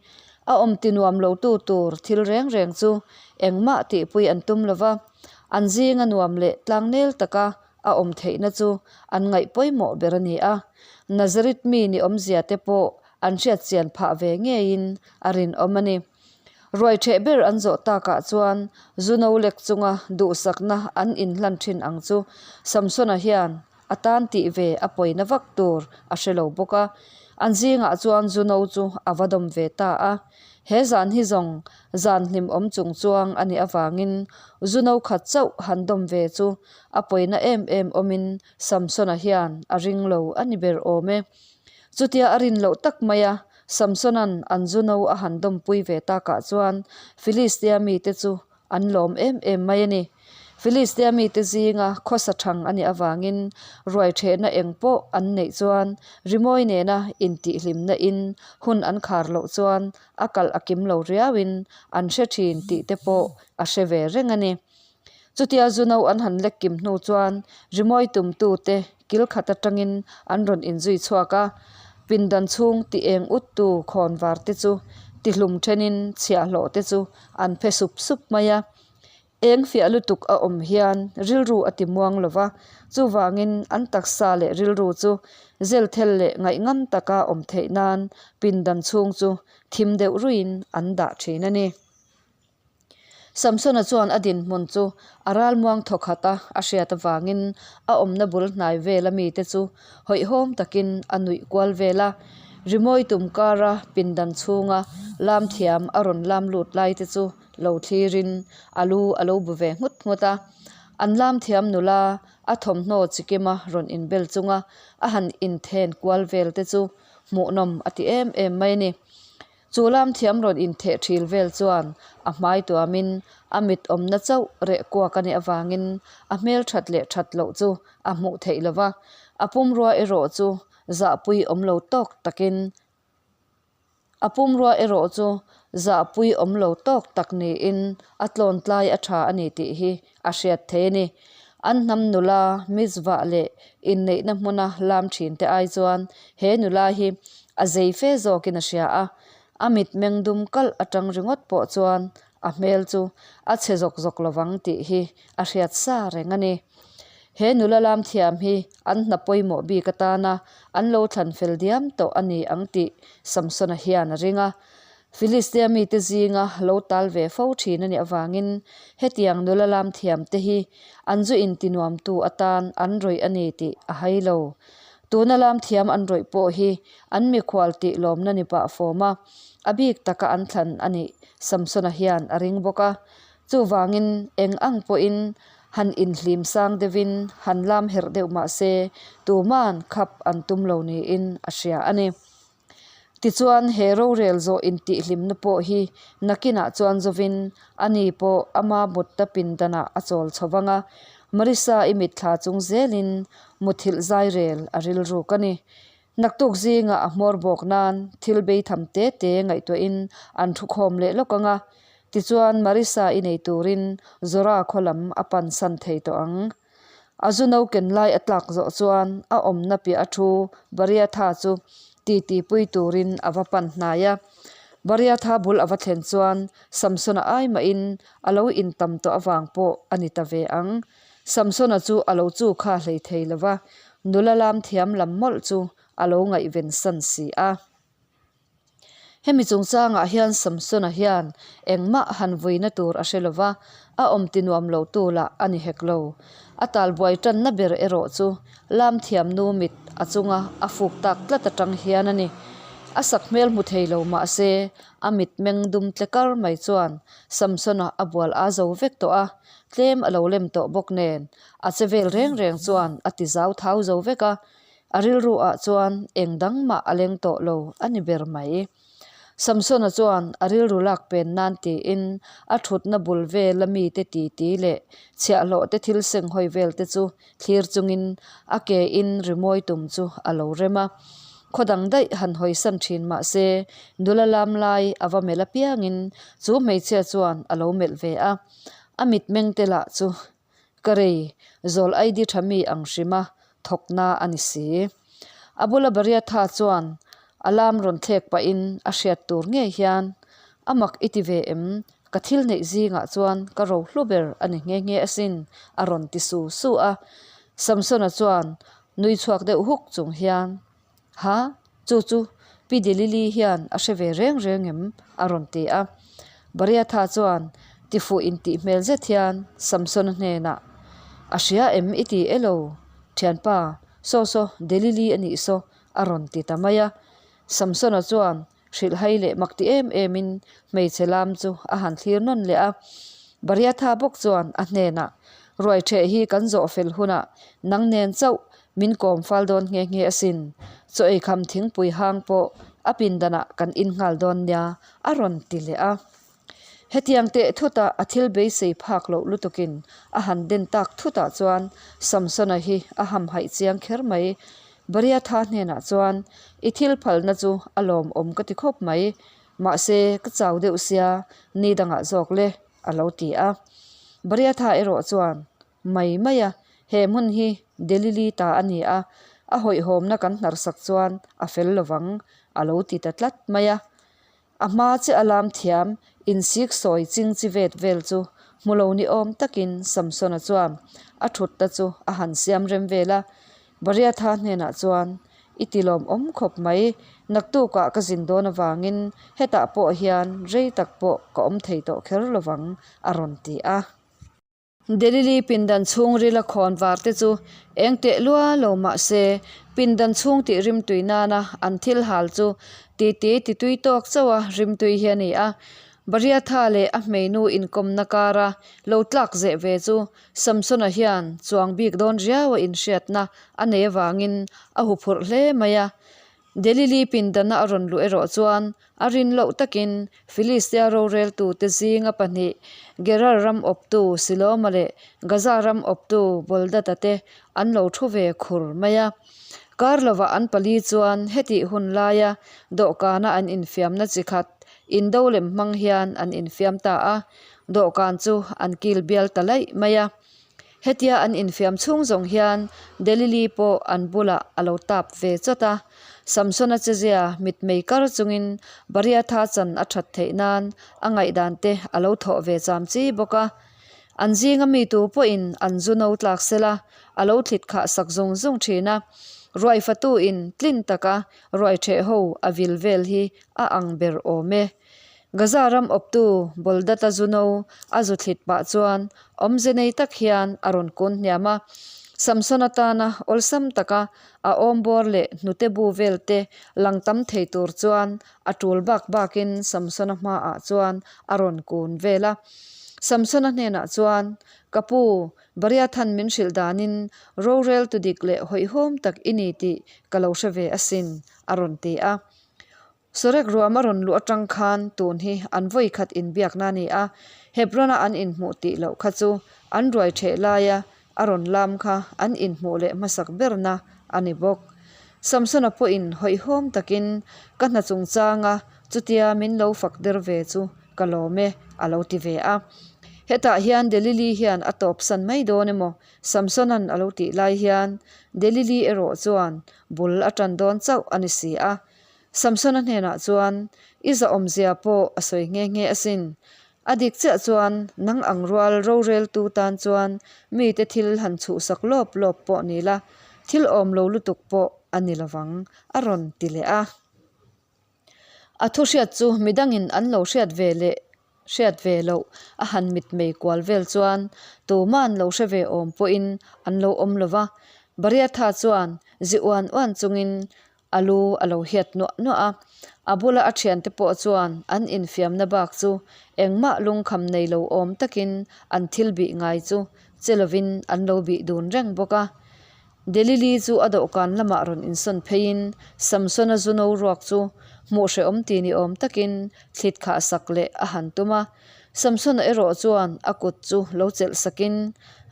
A awm ti nuam lotu tur thil reng reng chu engmah tihpui an tum lo va, an zinga nuam leh tlangnel taka a awm theihna chu an ngaih pawimawh ber a ni a. Nazareth mi ni awmzia te pawh an hriat chian phah ve ngeiin a rinawm a ni. Ruai ṭheh ber an zawh takah chuan zu no lek chunga duhsakna an inhlan ṭhin ang chu Samsona hian a tan tih ve a pawina vak tur a hre lo bawk a, an zingah chuan zu no chu a va dawm ve ta a. He zan hi zawng zan hlimawm chung chuang a nih avangin zu no khat chauh han dawm ve chu a pawina em em awmin Samsona hian a ring lo a ni ber awm e. Chutia a rin loh tak mai a, Samsona'n an zu no a han dawmpui ve takah chuan Filistia mite chu an lawm em em mai a ni. Filistia mite zinga khawsa thang a nih avangin ruai ṭhehna eng pawh an neih chuan rimawi nena intihhlimna in hun an khar loh chuan a kalh a kim lo riauin an hre ṭhin tih te pawh a hre ve reng a ni. Chutia zu no an han lek kim hnu chuan rimawi tumtute kil khat atangin an rawn inzui chhuak a, pindan chhung ti eng uttu khawn var te chu tihlum thenin chhiahhlawh te chu an phe sup sup mai a. Eng fiah lutuk a awm hian rilru a ti muang lo va, chuvangin an taksa leh rilru chu zelthel leh ngaihngam taka awm theih nan pindan chhung chu thim deuh ruiin an dah thin a ni. Samsona chuan a dinhmun chu a ralmuang thawkhat a, a hriat avangin a awmna bul hnai vela mite chu hawihhawm takin a nuih kual vel a. Rimawi tum kara pindan chhunga lam thiam a rawn lam lut lai te chu lo thlirin a lu a lo bu ve nghut nghut a. An lam thiam nula a thawmhnaw chikima rawn inbel chunga a han inthen kual vel te chu hmuhnawm a ti em em mai a ni. Chu lam thiam rawn intheh thil vel chuan a hmai tuamin a mit awmna chauh reh kuak a nih avangin a hmel that leh that loh chu a hmuh theih lo va, a pumrua erawh chu zahpui awm lo tawk takin a pumrua erawh chu zahpui awm lo tawk tak niin a tlawntlai a tha a ni tih hi a hriat thei a ni. An hnam nula mizvah leh inneihna hmuna lam thin te ai chuan he nula hi a zei fe zawkin a hria a, a mitmeng dum kalh atang ringawt pawh chuan a hmel chu a chhe zawk zawk lovang tih hi a hriat sa reng a ni. He nula lam thiam hi an hna pawimawh bik atana an lo thlan fel diam tawh a ni ang tih Samsona hian a ring a. Filistia mite zinga lo tal ve fo thin a nih avangin hetiang nula lam thiamte hi an zu intinuamtu atan an rawih a ni tih a hai lo. Tuna lam thiam an rawih pawh hi an mikhual tih lawmna ni pah fawm a, a bik taka an thlan a nih Samsona hian a ring bawk a. Chuvangin eng ang pawhin han inhlim sang deuhin han lam herh deuh mah se tuman khap an tum lo niin a hria a ni. Tichuan, he rorel zawh intihhlimna pawh hi nakinah chuan zovin ani pawh ama mutta pindanah a chawl chho vang a, Marissa-i mitthla chung zelin muthilh zai rel a rilruk a ni. Naktuk zingah a hmawr bawk nan thil beitham te te ngaihtuahin an thukhawm leh lawk ang a, tichuan Marissa-i nei turin Zora khaw lam a pansan thei tawh ang. A zu no ken lai a tlak zawh chuan a awmna piah a thu Bariatha chu titi pui turin a va pan hnai a. Bariatha bul a va thlen chuan Samsona ai mahin a lo intam tawh avang pawh a ni ta ve ang. Samsona chu a lo chu kha hlei thei lo va, nula lam thiam lam mawlh chu a lo ngaihven san si a. Hemi chungchangah hian Samsona hian engmah han vuina tur a hre lo va, a awm ti nuam lo tu lah a ni hek lo. A talbuai tanna ber erawh chu Lamthiamnu mit a chunga a fuk tak tlat atang hian a ni. A sak hmel hmu thei lo mah se, a mitmeng dum tle kar mai chuan Samsona a bual a zo vek tawh a, tlem a lo lem tawh bawk nen a che vel reng reng chuan a ti zau thau zo vek a. A rilru ah chuan eng dang mah a leng tawh lo a ni ber mai. Samsona chuan a rilru lak pen nan tiin a thutna bul vela mite titi leh chhiahhlawh te thil seng hawi vel te chu thlir chungin a ke in rimawi tum chu a lo rem a. Khaw dang daih han hawisan thin mah se nula lam lai a va melh apiangin chu hmeichhia chuan a lo melh ve a. A mitmeng te lah chu Ka rei, zawl ID tha mi ang hrima thawkna a ni si. A bula Bariatha chuan a lam rawn thlek pahin a hriat tur ngei hian, A mak i ti ve em? Ka thil neih zingah chuan ka ro hlu ber a ni nghe nghe asin, a rawn ti su su a. Samsona chuan nui chhuak deuh huk chung hian, Ha, chu chu Pi Delili hian a hre ve reng reng em? a rawn ti a. Bariatha chuan tifuh intih hmel zet hian Samsona hnenah, A hria em i ti elo? Thianpa, saw saw, Delili a nih saw, a rawn ti ta mai a. Samsona chuan Hrilhhai leh mak ti em emin hmeichhe lam chu a han thlir nawn leh a. Bariatha bawk chuan a hnenah, Ruai ṭheh hi kan zawh fel hunah nang nen chauh min kawm fal dawn nghe nghe asin. Chaw eikham thingpui hang pawh a pindanah kan in nghal dawn nia, a rawn ti leh a. Hetiang teh thutah a thil beisei phak loh lutukin a han den tak thutah chuan Samsona hi a hamhaih chiang kher mai. Bariatha hnenah chuan, I thil phalna chu a lawmawm ka ti khawp mai, mahse ka chau deuh sia ni dangah zawk le, a lo ti a. Bariatha erawh chuan, Mai mai a, he hmun hi Delili ta a ni a, a hawihhawmna kan hnarsak chuan a fel lovang, a lo ti ta tlat mai a. A hma che a lam thiam insik sawi ching chi vet vel chu hmu lo ni awm takin Samsona chuan a thutna chu a han siam rem vel a. Bariatha hnenah chuan, I ti lawmawm khawp mai, naktukah ka zin dawn avangin hetah pawh hian rei tak pawh ka awm thei tawh kher lovang, a rawn ti a. Delili pindan chhungrila khawn var te chu eng teh lua lo mah se, pindan chhung tih rimtui nana an thil hal chu titi titui tawk chauh a rimtui hi a ni a. Bariatha leh a hmeinu inkawmna kara lo tlak zeh ve chu Samsona hian chuang bik dawn riau a inhriatna a nei avangin a huphurh hle mai a. Delili pindana a rawn luh erawh chuan a rin loh takin Filistia roreltute zinga pahnih, Gerar ram awptu Siloma leh Gaza ram awptu Boldata te an lo thu ve khur mai a. Kar lovah an pali chuan hetih hun laia dawhkana an infiamna chi khat indo lem hmang hian an infiam ta a, dawhkan chu an kil bial ta laih mai a. Hetia an infiam chhung zawng hian Delili pawh an bulah a lo tap ve chawt a. Samsona chezia mitmei kar chungin Bariatha chan a that theih nan a ngaihdan te a lo thawh ve cham chi bawk a. An zinga mi tu pawhin an zu no tlak sela a lo thlit khah sak zung zung thin a. Ruai fatu in tlin taka ruai ṭheh ho a vil vel hi a ang ber awm e. Gaza ram awptu Boldata Zuno a zu thlit pah chuan awmze nei tak hian a rawn kun hniam a. Samson atana awlsam taka a awmbawr leh hnute bu vel te lang tam thei tur chuan a tul bak bakin Samsona hmaah chuan a rawn kun vel a. Samsona hnenah chuan, Ka pu, Bariathan min hrilh danin rorel tu dik leh hawihhawm tak i ni tih ka lo hre ve asin, a rawn ti a. Sorek ruam a rawn luh atang khan tun hi an vawi khat inbiakna a ni a, Hebron-a an inhmuh tih loh kha chu an ruai theh laia a rawn lam kha an inhmuh leh hmasak berna a ni bawk. Samsona pawhin hawihhawm takin ka hna chungchanga chutia min lo fak der ve chu ka lawm e a lo ti ve a. Hetah hian Delili hian a tawpsan mai dawn emaw Samsona'n a lo tih lai hian Delili erawh chuan bul a tan dawn chauh a ni si a. Samsona hnenah chuan, I zahawmzia pawh a sawi nghe nghe asin. A dik chiah chuan nang ang rual roreltu tan chuan mite thil han chhuhsak lawp lawp pawh ni la, thil awm lo lutuk pawh a ni lovang, a rawn ti leh a. A thu hriat chu midangin an lo hriat ve leh hriat ve loh a han mitmei kual vel chuan tuma'n lo hre ve awm pawhin an lo awm lo va. Bariatha chuan zi uan uan chungin A lu a lo hiat nuah nuah a, a bula a thiante pawh chuan an infiamna bak chu engmah lungkham nei lo awm takin an thil bih ngai chu che lovin an lo bih dun reng bawk a. Delili chu a dawhkan lamah rawn insawn pheiin Samsona zu no ruak chu Hmuh hrehawm ti ni awm takin thlit khah sak leh a han tum a. Samsona erawh chuan a kut chu lo chelh sakin,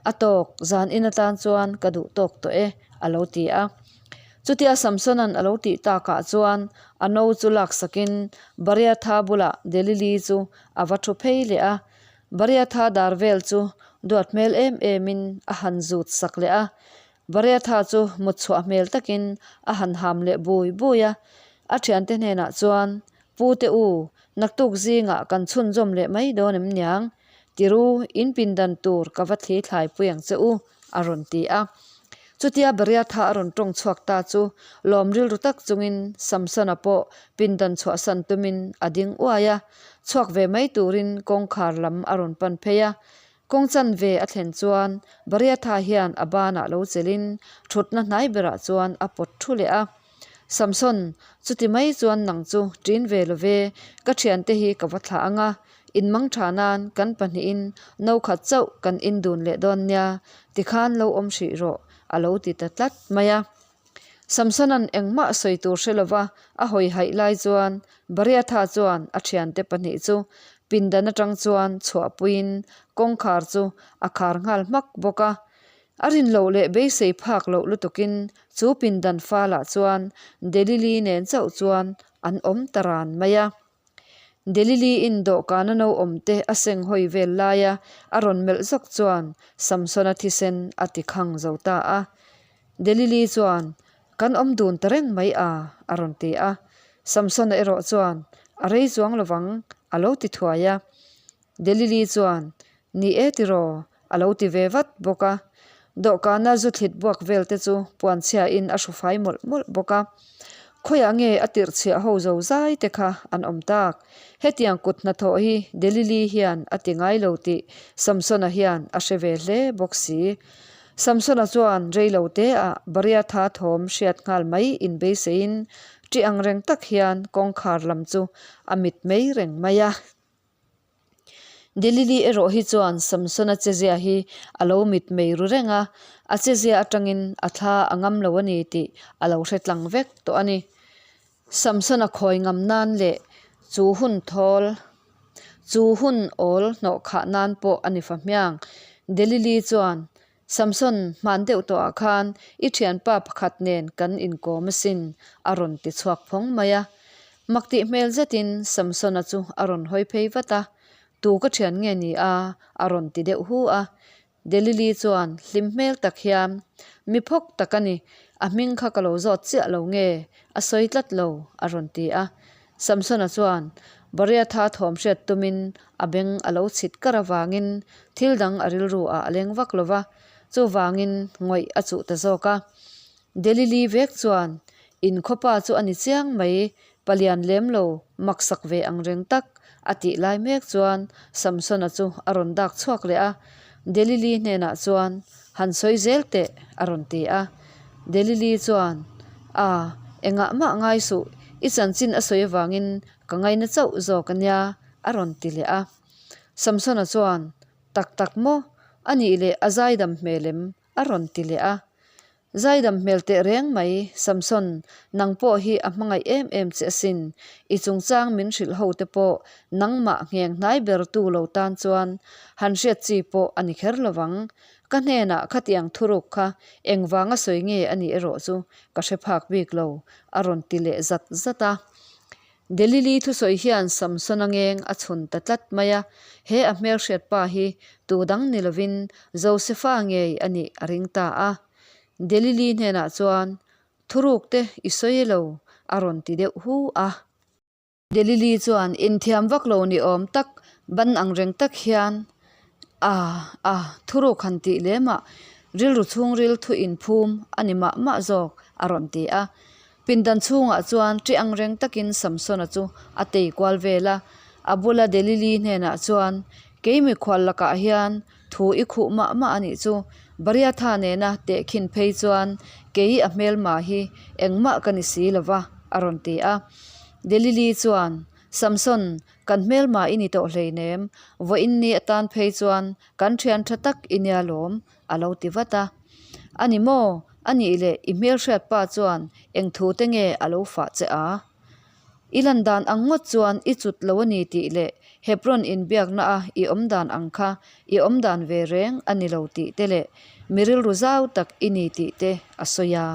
A tawk, zan in atan chuan ka duh tawk tawh e, a lo ti a. Chutia Samsona'n a lo tih takah chuan a no chu lak sakin Bariatha bulah Delili chu a va thu phei leh a. Bariatha dar vel chu duat hmel em emin a han zut sak leh a. Bariatha chu mut chhuah hmel takin a han ham leh bui bui a. A thiante hnenah chuan, Pu te u, naktuk zingah kan chhunzawm leh mai dawn em niang? Tiru, in pindan tur ka va thli thlai pui ang che u, a rawn ti a. Chutia Bariatha a rawn tawng chhuak ta chu lawm rilru tak chungin Samsona pawh pindan chhuahsan tumin a ding uai a, chhuak ve mai turin kawngkhar lam a rawn pan phei a. Kawng chanve a thlen chuan Bariatha hian a banah lo chelhin thutna hnai berah chuan a pawt thu leh a. Samson, chuti mai chuan nang chu ṭin ve lo ve, ka ṭhiante hi ka va thlah ang a, inmang ṭha nan kan pahnihin no khat chauh kan indun leh dawn nia, tikhan lo awm hrih rawh, a lo ti ta tlat mai a. Samsona'n engmah sawi tur hre lova a hawi haih lai chuan Bariatha chuan a ṭhiante pahnih chu pindan aṭang chuan chhuahpuiin kawngkhar chu a khar nghal hmak bawk a. A rin loh leh beisei phak loh lutukin chu pindan falah chuan Delili nen chauh chuan an awm ta ran mai a. Delili-in dawhkana no awmte a seng hawi vel laia a rawn melh zawk chuan Samsona thisen a ti khang zo ta a. Delili chuan, Kan awm dun ta reng mai a, a rawn ti a. Samsona erawh chuan, A rei chuang lovang, a lo ti thuai a. Delili chuan, Ni e tiraw? a lo ti ve vat bawk a. Dawhkana zu thlit buak vel te chu puanchhiain a hru fai mawlh mawlh bawk a. Khawiah nge a tirh chhiah ho zo zai te kha an awm tak? Hetiang kut hnathawh hi Delili hian a ti ngai lo tih Samsona hian a hre ve hle bawk si. Samsona chuan rei lo teah Bariatha thawm hriat nghal mai inbeiseiin ṭi angreng tak hian kawngkhar lam chu a mit mei reng mai a. Delili erawh hi chuan Samsona chezia hi a lo mitmei ru reng a, a chezia atangin a thla a ngam lo a ni tih a lo hre tlang vek tawh a ni. Samsona khawi ngam nan leh chu hun thawl, chu hun awl hnawh khah nan pawh a ni fa hmiang. Delili chuan Samson, hman deuh tawhah khan i thianpa pakhat nen kan inkawm asin, a rawn ti chhuak phawng mai a. Mak tih hmel zetin Samsona chu a rawn hawi phei vat a, Tu ka thian nge ni a? a rawn ti deuh hu a. Delili chuan hlim hmel tak hian, Mi phawk tak a ni, a hming kha ka lo zawt chiah lo nge, a sawi tlat lo, a rawn ti a. Samsona chuan Bariatha thawm hriat tumin a beng a lo chhit kar avangin thil dang a rilru ah a leng vak lo va, chuvangin ngawih a chuh ta zawk a. Delili vek chuan Inkhawpa chu a ni chiang mai, palian lem lo, maksak ve ang reng tak, a tih lai mek chuan Samsona chu a rawn dak chhuak leh a, Delili hnenah chuan Han sawi zel teh, a rawn ti a. Delili chuan, A, engah mah ngai suh, i chanchin a sawi avangin ka ngaina chauh zawk a nia, a rawn ti leh a. Samsona chuan, Tak tak maw? A nih leh a zaidam hmel em? a rawn ti leh a. Zaidam hmel teh reng mai, Samson, nang pawh hi a hmangaih em em che asin. I chungchang min hrilh ho te pawh nangmah ngheng hnai ber tu lo tan chuan han hriat chi pawh a ni kher lovang. Ka hnenah khatiang thuruk kha engvanga sawi nge a nih erawh chu ka hre phak bik lo, a rawn ti leh zat zat a. Delili thusawi hian Samsona ngeng a chhun ta tlat mai a, he a hmelhriat pa hi tu dang ni lovin Josefa ngei a nih a ring ta a. Delili hnenah chuan, Thuruk te i sawi lo, a rawn ti deuh hu a. Delili chuan inthiam vak lo ni awm tak, ban ang reng tak hian, A, a, thuruk han tih lem ah rilru chhungril thu inphum a ni mah mah zawk, a rawn ti a. Pindan chhungah chuan ṭi ang reng takin Samsona chu a tei kual vel a, a bula Delili hnenah chuan, Kei mikhual lakah hian thu i khuh mah mah a nih chu, Bariatha nena tehkhin phei chuan kei a hmelma hi engmah ka ni si lo va, a rawn ti a. Delili chuan, Samson, kan hmelma i ni tawh hleinem, vawiin ni atan phei chuan kan thian tha tak i nia lawm, a lo ti vat a. A ni maw? A nih leh i hmelhriat pa chuan eng thu te nge a lo fah che a? I lan dan ang ngawt chuan i cut lo a ni tih leh Hebron inbiakna a i awm dan ang kha i awm dan ve reng a ni lo tih te leh mi rilru zau tak i ni tih te a sawi a.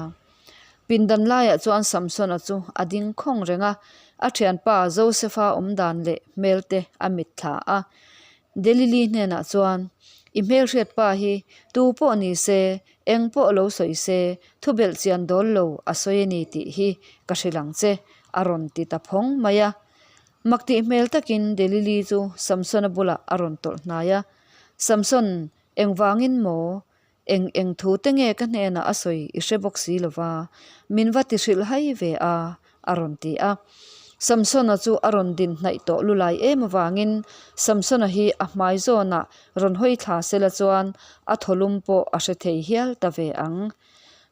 Pindan laiah chuan Samsona chu a ding khawng reng a, a thianpa Josefa awm dan leh hmel te a mitthla a. Delili hnenah chuan, I hmelhriat pa hi tu pawh ni se, eng pawh lo sawi se, thu belh chian dawl lo a sawi a ni tih hi ka hrilh ang che, a rawn ti ta phawng mai a. Mak tih hmel takin Delili chu Samsona bulah a rawn tawlh hnai a, Samson, engvangin maw? Eng eng thu te nge ka hnenah a sawi i hre bawk si lo va, min va ti hrilh hai ve a, a rawn ti a. Samsona chu a rawn din hnaih tawh lulai em avangin Samsona hi a hmai zawnah rawn hawi thla sela chuan a thawlum pawh a hre thei hial ta ve ang.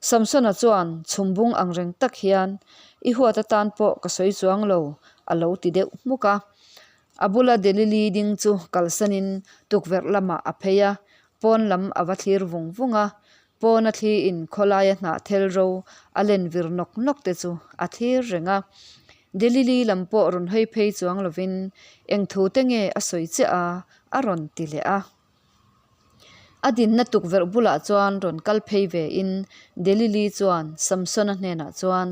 Samsona chuan chhumbung ang reng tak hian, I huat atan pawh ka sawi chuang lo, a lo ti deuh hmuk a. A bula Delili ding chu kalsanin tukverh lamah a phei a, Pawn lam a va thlir vung vung a, pawna thli in khawlaia hnah thel ro a len vir nawk nawk te chu a thlir reng a. Delili lam pawh rawn hawi phei chuang lovin eng thu te nge a sawi chiah a, a rawn ti leh a. A dinna tukverh bulah chuan rawn kal phei ve in Delili chuan Samsona hnenah chuan,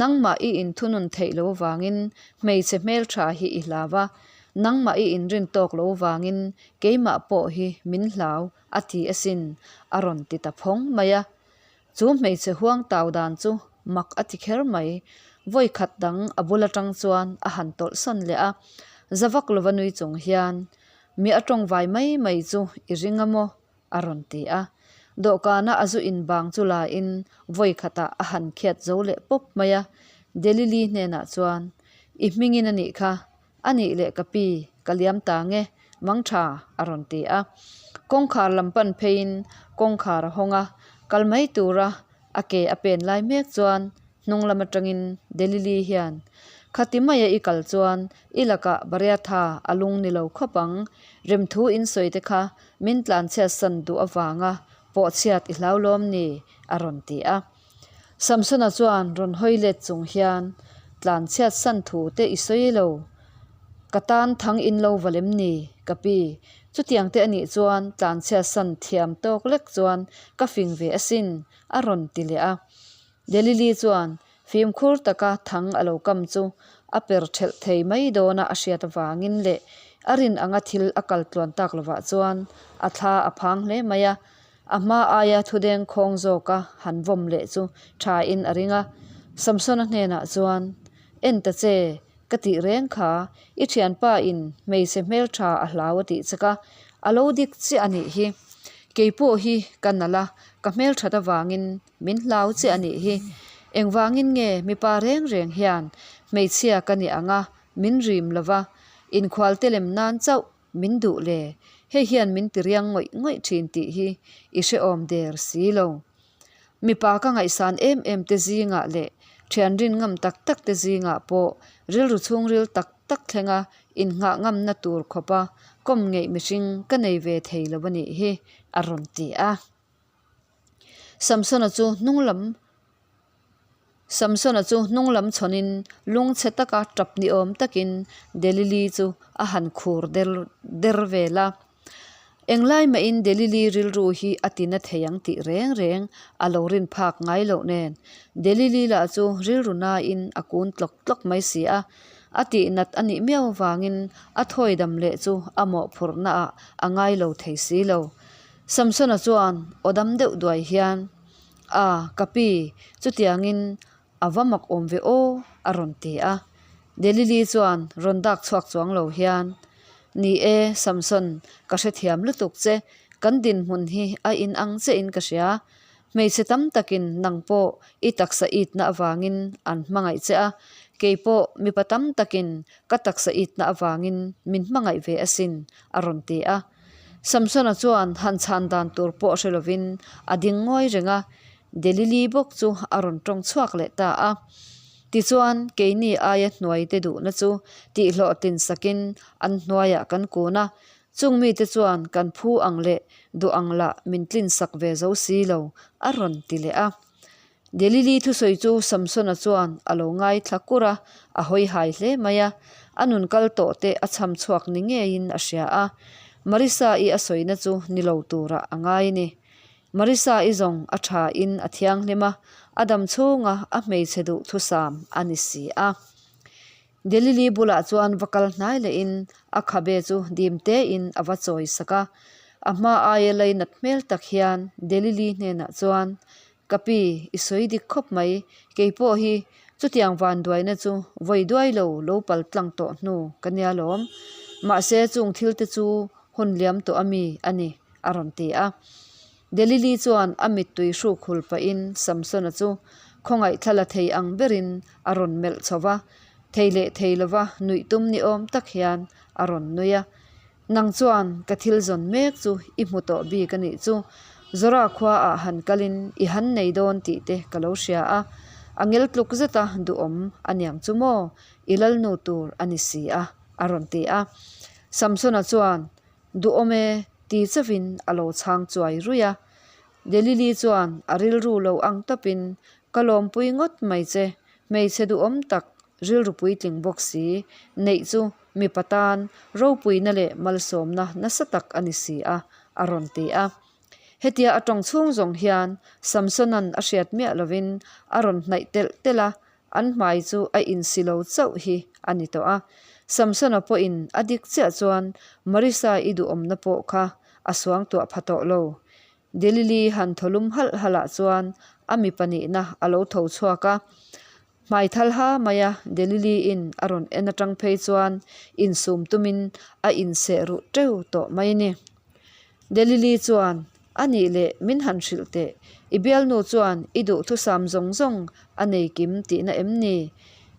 Nangmah i inthunun theih lo vangin hmeichhe hmeltha hi i hlau a, nangmah i inrin tawk lo vangin Keimah pawh hi min hlau a ti asin, a rawn ti ta phawng mai a. Chu hmeichhe huang tau dan chu mak a ti kher mai. Vawi khat dang a bul atang chuan a han tawlh sawn leh a, za vak lova nui chung hian, Mi a tawng vai mai mai chu i ring a maw? a rawn ti a. Dawhkana a zu in bang chu la in vawi khatah a han khiat zo leh pawp mai a. Delili hnenah chuan, I hmingin a nih kha, A nih leh ka pi, ka liam ta nge, mang tha, a rawn ti a. Kawngkhar lam pan pheiin kawngkhar a hawng a, kal mai tura a ke a pen lai mek chuan hnung lam atangin Delili hian, Khati maia i kal chuan i lakah Bariatha a lung ni lo khawp ang, remthu in sawi te kha min tlanchhiat san duh avanga pawhchhiat i hlau lawm ni, a rawn ti a. Samsona chuan rawn hawi let chung hian, Tlan chhiat san thu te i sawi lo. Ka tan thang in lo va lem ni, ka pi. Chutiang te anih chuan tlan chhiat san thiam tawk lek chuan ka fing ve asin, a rawn ti leh a. Delili chuan fimkhur taka thang a lo kam chu a per thelh thei mai dawna a hriat avangin leh a rin anga thil a kal tluan tak lovah chuan a thla a phang hle mai a. A hma aia thudeng khawng zawka han vawm leh chu thain a ring a. Samsona hnenah chuan, En ta che, ka tih reng kha, i thianpa in hmeichhe hmeltha a hlau a tih chek a, a lo dik chiah a nih hi. Kei pawh hi ka nalh a, ka hmelthat avangin min hlau chiah a nih hi. Engvangin nge mipa reng reng hian hmeichhia ka ni ang a, min rim lova, inkhualte lem nan chauh Min duh le, hei hian min ti riang ngawih ngawih thin tih hi i hrehawm der si lo. Mipa ka ngaihsan em em te zingah leh thian rin ngam tak tak te zingah pawh rilru chhungril tak tak thlenga innghah ngamna tur khawpa kawm ngeih mihring ka nei ve thei lo a nih hi, a rawn ti a. Samsona chu hnung lam Samsona chu hnung lam chhawnin lungchhe taka tap ni awm takin Delili chu a han khur der der vel a. Englai mahin Delili rilru hi a ti na thei ang tih reng reng a lo rin phak ngai loh nen Delili lah chu rilru nain a kun tlawk tlawk mai si a. A tih nat a nih miau avangin a thawi dam leh chu a mawhphurhnaah a ngai lo thei si lo. Samsona chuan aw dam deuh duai hian, A, ka pi, chutiangin a va mak awm ve aw, a rawn ti a. Delili chuan rawn dak chhuak chuang lo hian, Ni e, Samson, ka hrethiam lutuk che, kan dinhmun hi a inang chiahin ka hria. Hmeichhe tam takin nang pawh i taksa itna avangin an hmangaih che a, kei pawh mipa tam takin ka taksa itna avangin min hmangaih ve asin, a rawn ti a. Samsona chuan han chhan dan tur pawh hre lovin a ding ngawi reng a, Delili bawk chu a rawn tawng chhuak leh ta a. Tichuan, keini aia hnuai te duhna chu tihhlawhtlin sakin an hnuaiah kan kun a, chung mite chuan kan phu ang leh duh ang lah min tlin sak ve zo si lo, a rawn ti leh a. Delili thusawi chu Samsona chuan a lo ngaithla kur a, a hawi hai hle mai a. A nun kal tawh te a chham chhuak ni ngeiin a hria a. Marisa-i a sawina chu ni lo turah a ngai a ni. Marisa-i zawng a tha in a thianghlim a, a dam chhunga a hmeichhe duh thusam a ni si a. Delili bulah chuan va kal hnai lehin a khabe chu dim tein a va chawi sak a. A hma aia leinat hmel tak hian Delili hnenah chuan, Ka pi, i sawi dik khawp mai, kei pawh hi chutiang vanduaina chu vawi duai lo lo pal tlang tawh hnu ka nia lawm. Mahse chung thil te chu hun liam tawh a mi a ni, a rawn ti a. Delili chuan a mittui hruk hul pahin Samsona chu khawngaih thla la thei ang berin a rawn melh chho va, thei leh thei lova nuih tum ni awm tak hian a rawn nui a. Nang chuan ka thil zawn mek chu i hmu tawh bik a nih chu, Zora khua ah han kalin i han nei dawn tih te ka lo hria a, a ngel tluk zeta duhawm a niang chu maw, i lalnu tur a ni si a, a rawn ti a. Samsona chuan Duhawm e, ti chauhin a lo chhang chuai ruih a. Delili chuan a rilru lo ang tawpin, Ka lawmpui ngawt mai che, hmeichhe duhawm tak, rilru puitling bawk si, neih chu mipa tan ropuina leh malsawmna nasa tak a ni si a, a rawn ti a. Hetia a tawng chhung zawng hian Samsona'n a hriat miah lovin a rawn hnaih telh telh a, An hmai chu a insi lo chauh hi a ni tawh a. Samsona pawhin a dik chiah chuan Marisa i duhawmna pawh kha a suangtuah pha tawh lo. Delili han thaw lum halh halh ah chuan a mipa nihna a lo tho chhuak a. Hmai thal ha maia Delili in a rawn en atang phei chuan insum tumin a inseh ruh teuh tawh mai a ni. Delili chuan A nih leh min han hrilh teh, i bialnu chuan i duhthusam zawng zawng a nei kim tihna em ni?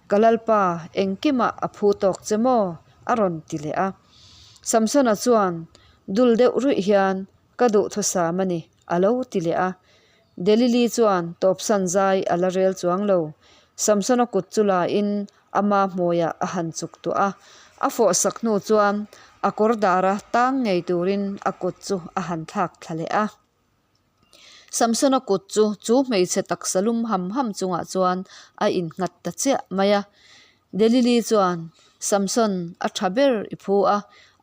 Ka lalpa, engkimah a phu tawk che maw? a rawn ti leh a. Samsona chuan dul deuh ruih hian, Ka duhthusam a ni, a lo ti leh a. Delili chuan tawpsan zai a la rel chuang lo. Samsona kut chu lain ama hmuiah a han chuk tuah a, a fawh sak hnu chuan a kawr dara tang ngei turin a kut chu a han thlak thla leh a. Samsona kut chu chu hmeichhe taksa lum ham ham chungah chuan a innghat ta chiah mai a. Delili chuan, Samson, a tha ber i phu a,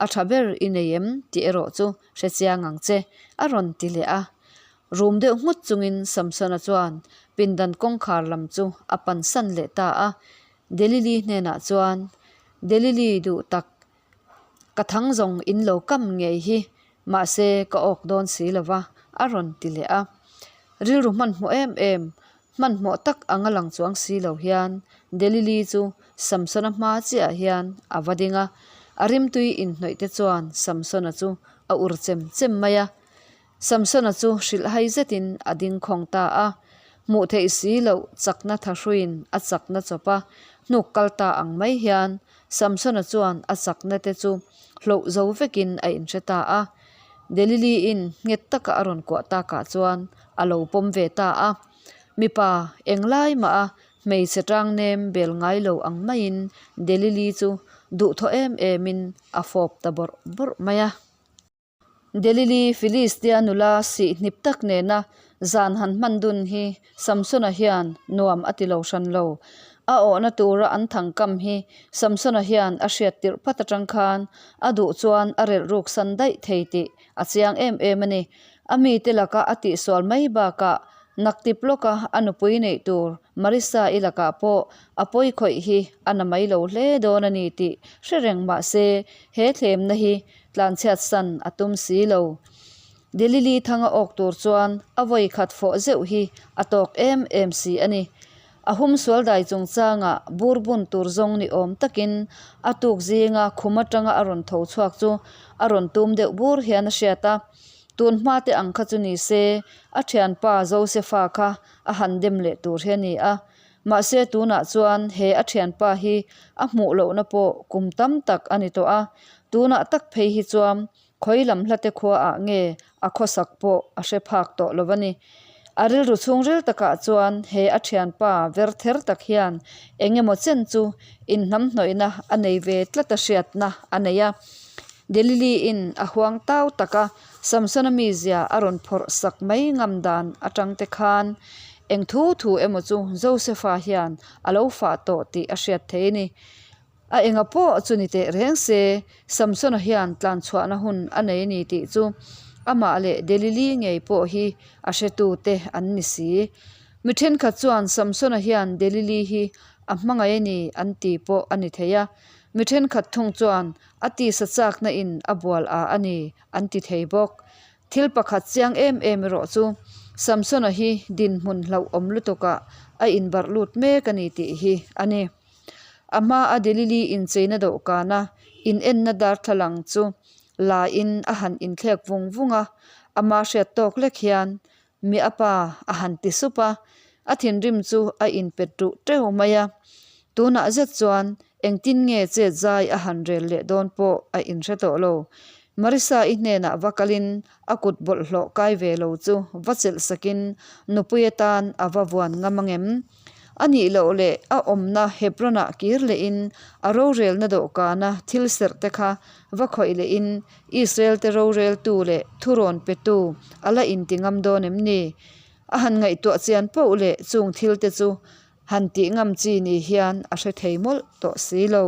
a tha ber i nei em tih erawh chu hre chiang ang che, a rawn ti leh a. Rum deuh nghut chungin Samsona chuan pindan kawngkhar lam chu a pansan leh ta a. Delili hnenah chuan, Delili duh tak, ka thang zawng in lo kam ngei hi, mahse ka awk dawn si lo va, a rawn ti leh a. Rilru hmanhmawh em em, hmanhmawh tak anga lang chuang si lo hian Delili chu Samsona hma chiah hian a va ding a. A rimtui inhnawih te chuan Samsona chu a ur chem chem mai a. Samsona chu hrilhhai zetin a ding khawng ta a, hmuh theih si loh chakna thahruiin a chakna chawp a, hnuk kal ta ang mai hian Samsona chuan a chakna te chu hloh zo vekin a inhre ta a. Delili-in nghet taka a rawn kuah takah chuan a lo pawm ve ta a. Mipa englai mah a hmeichhe tang nem bel ngai lo ang maiin Delili chu duhthawh em emin a fawp ta bawrh bawrh mai a. Delili Filistia nula sih hnip tak nena zan han hman dun hi Samsona hian nuam a ti lo hran lo. A awhna tura an thang kam hi Samsona hian a hriat tirh phat atang khan a duh chuan a relh ruk san daih thei tih a chiang em em a ni. A mite laka a tihsual mai bakah Naktip lawka a nupui neih tur Marissa-i lakah pawh a pawi khawih hi a na mai lo hle dawn a ni tih hre reng mah se he thlemna hi tlanchhiat san a tum si lo. Delili thanga awk tur chuan a vawi khat fawh zeuh hi a tawk em em si a ni. A hum sual dai chungchangah bur bun tur zawng ni awm takin a tuk zinga khum atanga a rawn tho chhuak chu a rawn tum deuh bur hian a hriat a. Tun hma te ang kha chu ni se a thianpa Josefa kha a han dem leh tur hi a ni a. Mahse tunah chuan he a thianpa hi a hmuh lohna pawh kum tam tak a ni tawh a, tunah tak phei hi chuan khawi lam hlate khuaah nge a khawsak pawh a hre phak tawh lo a ni. A rilru chhungril takah chuan he a thianpa ver ther tak hian eng emaw chen chu inhnamhnawihna a nei ve tlat a hriatna a nei a. Delili-in a huang tau taka Samsona mizia a rawn phawrh sak mai ngam dan atang te khan. Eng thu thu emaw chu Josefa hian a lo fah tawh tih a hriat thei a ni. A enga pawh chu ni teh reng se, Samsona hian tlanchhuahna hun a nei a ni tih chu amah leh Delili ngei pawh hi a hretute an ni si. Mi thenkhat chuan Samsona hian Delili hi a hmangaih a ni an ti pawh a ni thei a, mi thenkhat thung chuan a tisa chakna in a bual a a ni an ti thei bawk. Thil pakhat chiang em em erawh chu Samsona hi dinhmun hlauhawm lutukah a inbarh lut mek a ni tih hi a ni. A hma a Delili incheina dawhkana inenna darthlalang chu la in a han inthlek vung vung a, ama hriat tawk lek hian Mi a pa a han ti sup a, a thinrim chu a inpet ruh teuh mai a. Tunah zet chuan engtin nge chet zai a han rel leh dawn pawh a inhre tawh lo. Marisa-i hnenah va kalin a kut bawlhhlawh kai ve lo chu va chelh sakin nupui atan a va vuan ngam angem? A nih loh leh a awmna Hebron-ah kir lehin a rorelna dawhkana thil serh te kha va khawih lehin Israel-te roreltu leh thurawn petu a la inti ngam dawn em ni? A han ngaihtuah chian poh leh chung thilte chu han tih ngam chi ni hian a hre thei mawlh tawh si lo.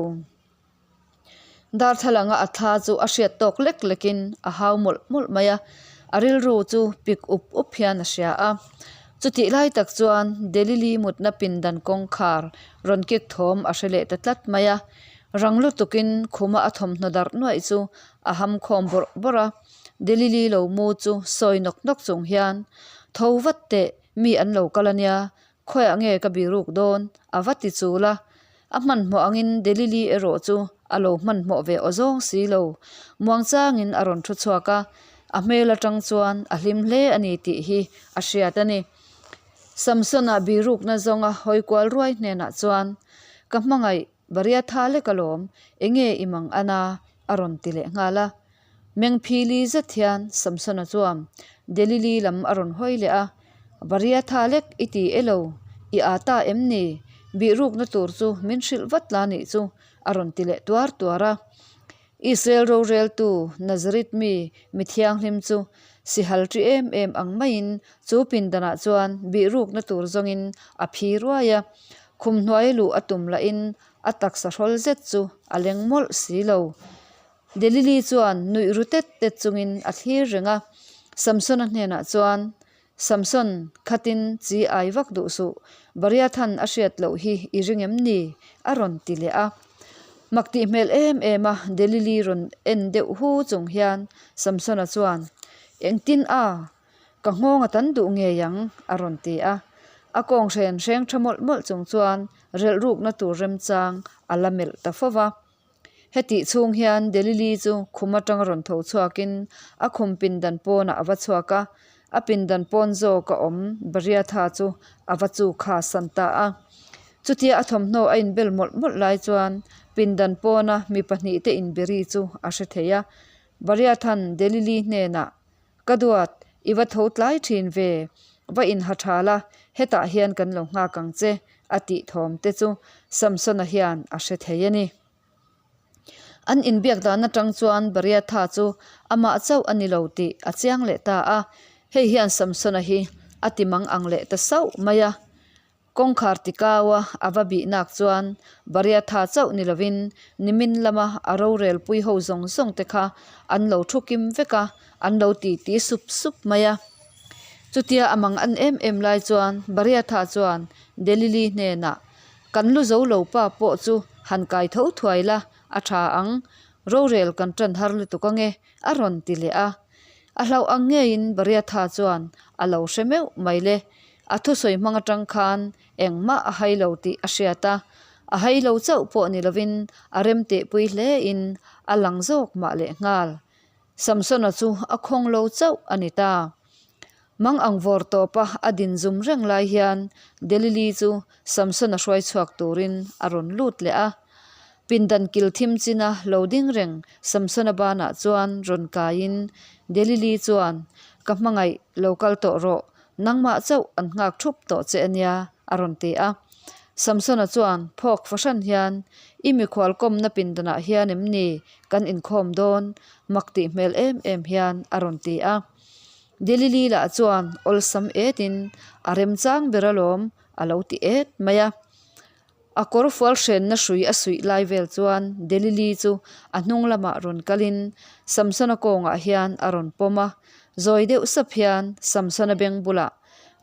Darthlalanga a thla chu a hriat tawk lek lekin a hau mawlh mawlh mai a, a rilru chu pik up up hian a hria a. Chutih lai tak chuan Delili mutna pindan kawngkhar rawn kik thawm a hre leh ta tlat mai a. Rang lutukin khuma a thawmhnaw darh nuaih chu a ham khawm bawrh bawrh a, Delili lo mu chu sawi nawk nawk chung hian, Tho vat teh, mi an lo kal a nia, khawiah nge ka biruk dawn? a va ti chul a. A hmanhmawh angin Delili erawh chu a lo hmanhmawh ve aw zawng si lo. Muangchangin a rawn thu chhuak a, a hmel atang chuan a hlim hle a ni tih hi a hriat a ni. Samsona birukna zawnga hawi kual ruai hnenah chuan, Ka hmangaih Bariatha lek alawm, enge i mang ana? a rawn ti leh nghal a. Mengphili zet hian Samsona chuan Delili lam a rawn hawi leh a, Bariatha lek i ti e lo, i aa ta em ni? Bihrukna tur chu min hrilh vat la nih chu a rawn ti leh tuar tuar a. Israel roreltu Nazareth mi mi thianghlim chu sihal ṭi em em ang maiin chu pindanah chuan bihrukna tur zawngin a phi ruai a. Khum hnuai luh a tum lahin a taksa hrawl zet chu a leng mawlh si lo. Delili chuan nuih ru tet tet chungin a thlir reng a, Samsona hnenah chuan, Samson, khatin chi ai vak duh suh, Bariathan a hriat loh hi i ring em ni? a rawn ti leh a. Mak tih hmel em em a Delili rawn en deuh hu chung hian Samsona chuan, Engtin a? Ka nghawng a tan duh ngei ang, a rawn ti a. A kawng hren hreng tha mawlh mawlh chung chuan relh rukna tur remchang a la melh ta fo va. Hetih chhung hian Delili chu khum atanga rawn tho chhuakin a khum pindan pawnah a va chhuak a, a pindan pawn zawk a awm Bariatha chu a va chu kha san ta a. Chutia a thawmhnaw a inbel mawlh mawlh lai chuan pindan pawna mi pahnihte inberi chu a hre thei a. Bariathan Delili hnenah Ka duat, i va tho tlai thin ve, va inha tha la, hetah hian kan lo nghak ang che, a tih thawm te chu Samsona hian a hre thei a ni. An inbiak dan atang chuan Bariatha chu amah chauh a ni lo tih a chiang leh ta a, hei hian Samsona hi a ti mang ang leh ta sauh mai a. Kawngkhar ti kau a a va bih nak chuan Bariatha chauh ni lovin nimin lama a rorel pui ho zawng zawng te kha an lo thu kim vek a, an lo ti ti sup sup mai a. Chutia a mang an em em lai chuan Bariatha chuan Delili hnenah, Kan lu zo lo pa pawh chu han kai tho thuai la, a tha ang, rorel kan tan har lutuk ange, a rawn ti leh a. A hlauh ang ngeiin Bariatha chuan a lo hre meuh mai le. A thusawi hmang atang khan engmah a hai lo tih a hriat a, a hai lo chauh pawh ni lovin a rem tehpui hlein a lang zawk mah leh nghal. Samsona chu a khawng lo chauh a ni ta. Mang ang vawr tawpa a din zum reng lai hian Delili chu Samsona hruai chhuak turin a rawn lut leh a. Pindan kil thim china lo ding reng Samsona banah chuan rawn kaiin Delili chuan, Ka hmangaih lo kal tawh rawh, Nangmah chauh an nghak thup tawh che a nia, a rawn ti a. Samsona chuan phawk fahran hian, I mikhual kawmna pindanah hian em ni kan inkhawm dawn? mak tih hmel em em hian a rawn ti a. Delili lah chuan awlsam etin a remchang ber alawm a lo ti et mai a. A kawr fual hrenna hrui a suih lai vel chuan Delili chu a hnung lamah rawn kalin Samsona kawngah hian a rawn pawm a, zawi deuh sap hian Samsona beng bulah,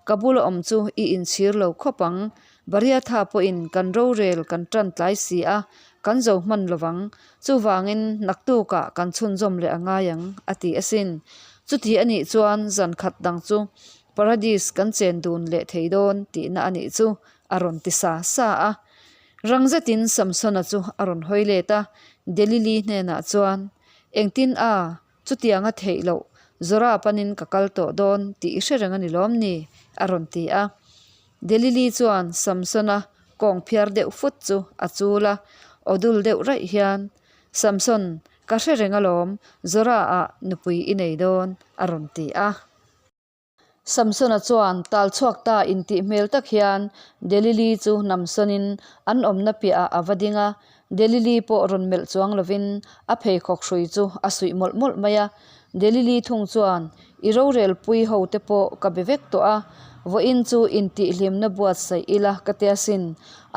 Ka bula awm chu i inchhir lo khawp ang, Bariatha pawhin kan rorel kan tan tlai si a, kan zo hman lovang, chuvangin naktukah kan chhunzawm leh a ngai ang, a ti asin. Chuti a nih chuan zan khat dang chu Paradis kan chen dun leh thei dawn tihna a nih chu, a rawn ti sa sa a. Rang zetin Samsona chu a rawn hawi let a, Delili hnenah chuan, Engtin a, chutianga theih loh, Zora panin ka kal tawh dawn tih i hre reng a ni lawm ni? a rawn ti a. Delili chuan Samsona kawng phiar deuh fut chu a chul a, aw dul deuh raih hian, Samson, ka hre reng alawm, Zora ah nupui i nei dawn, a rawn ti a. Samsona chuan tal chhuak ta intih hmel tak hian Delili chu namsawnin an awmna piahah a va ding a, Delili pawh rawn melh chuang lovin a pheikhawk hrui chu a suih mawlh mawlh mai a. Delili thung chuan, I rorelpui ho te pawh ka be vek tawh a, vawiin chu intihhlimna buatsaih ila ka tia sin,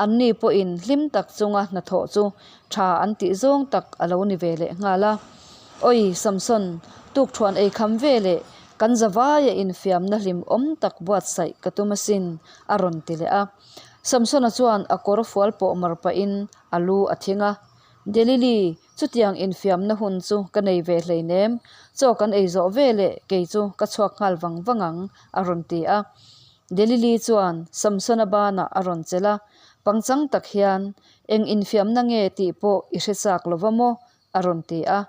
anni pawhin hlim tak chunga hnathawh chu tha an tih zawng tak a lo ni ve leh nghal a. Oi, Samson, tukthuan ei kham ve leh Kan zavaia infiamna hlim awm tak buatsaih ka tum asin, a rawn ti leh a. Samsona chuan a kawr fual pawh mar pahin a lu a thing a. Delili, chutiang infiamna hun chu ka nei ve hleinem, chaw kan ei zawh ve leh kei chu ka chhuak nghal vang vang ang, a rawn ti a. Delili chuan Samsona banah a rawn chelh a, pangchang tak hian, Eng infiamna nge tih pawh i hre chak lo va maw? a rawn ti a.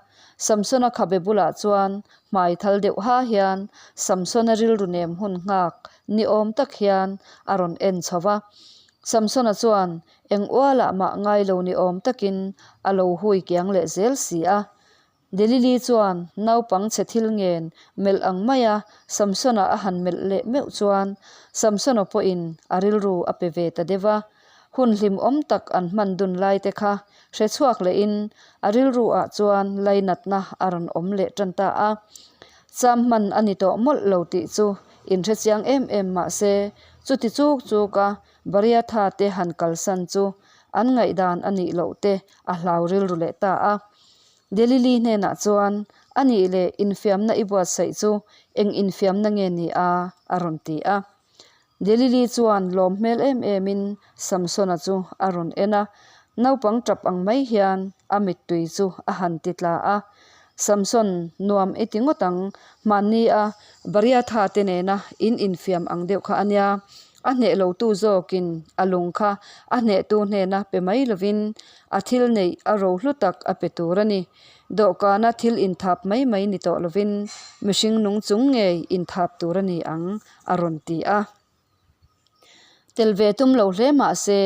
Samsona khabe bulah chuan hmai thal deuh ha hian Samsona rilru nem hun nghak ni awm tak hian a rawn en chho va. Samsona chuan eng ualah mah ngai lo ni awm takin a lo hui kiang leh zel si a. Delili chuan naupang chhe thil ngen melh ang maia Samsona a han melh leh meuh chuan Samsona pawhin a rilru a pe ve ta deuh va. Hun hlimawm tak an hman dun lai te kha hre chhuak lehin a rilru ah chuan lainatna a rawn awm leh tan ta a. Cham hman a ni tawh mawlh lo tih chu inhre chiang em em mah se chuti chuk chuk a Bariatha te han kalsan chu an ngaihdan a nih loh te a hlau rilru leh ta a. Delili hnenah chuan, A nih leh infiamna i buatsaih chu eng infiamna nge ni a? a rawn ti a. Delili chuan lawm hmel em emin Samsona chu a rawn en a, naupang tap ang mai hian a mittui chu a han ti tla a. Samson, nuam i ti ngawt ang, hmanni a Bariatha te nena in infiam ang deuh kha a nia, a hneh lotu zawkin a lung kha a hnehtu hnena pe mai lovin a thil neih a rohlu tak a pe tur a ni. Dawhkana thil inthap mai mai ni tawh lovin mihring nung chung ngei inthap tur a ni ang, a rawn ti a. Tel ve tum lo hle mah se,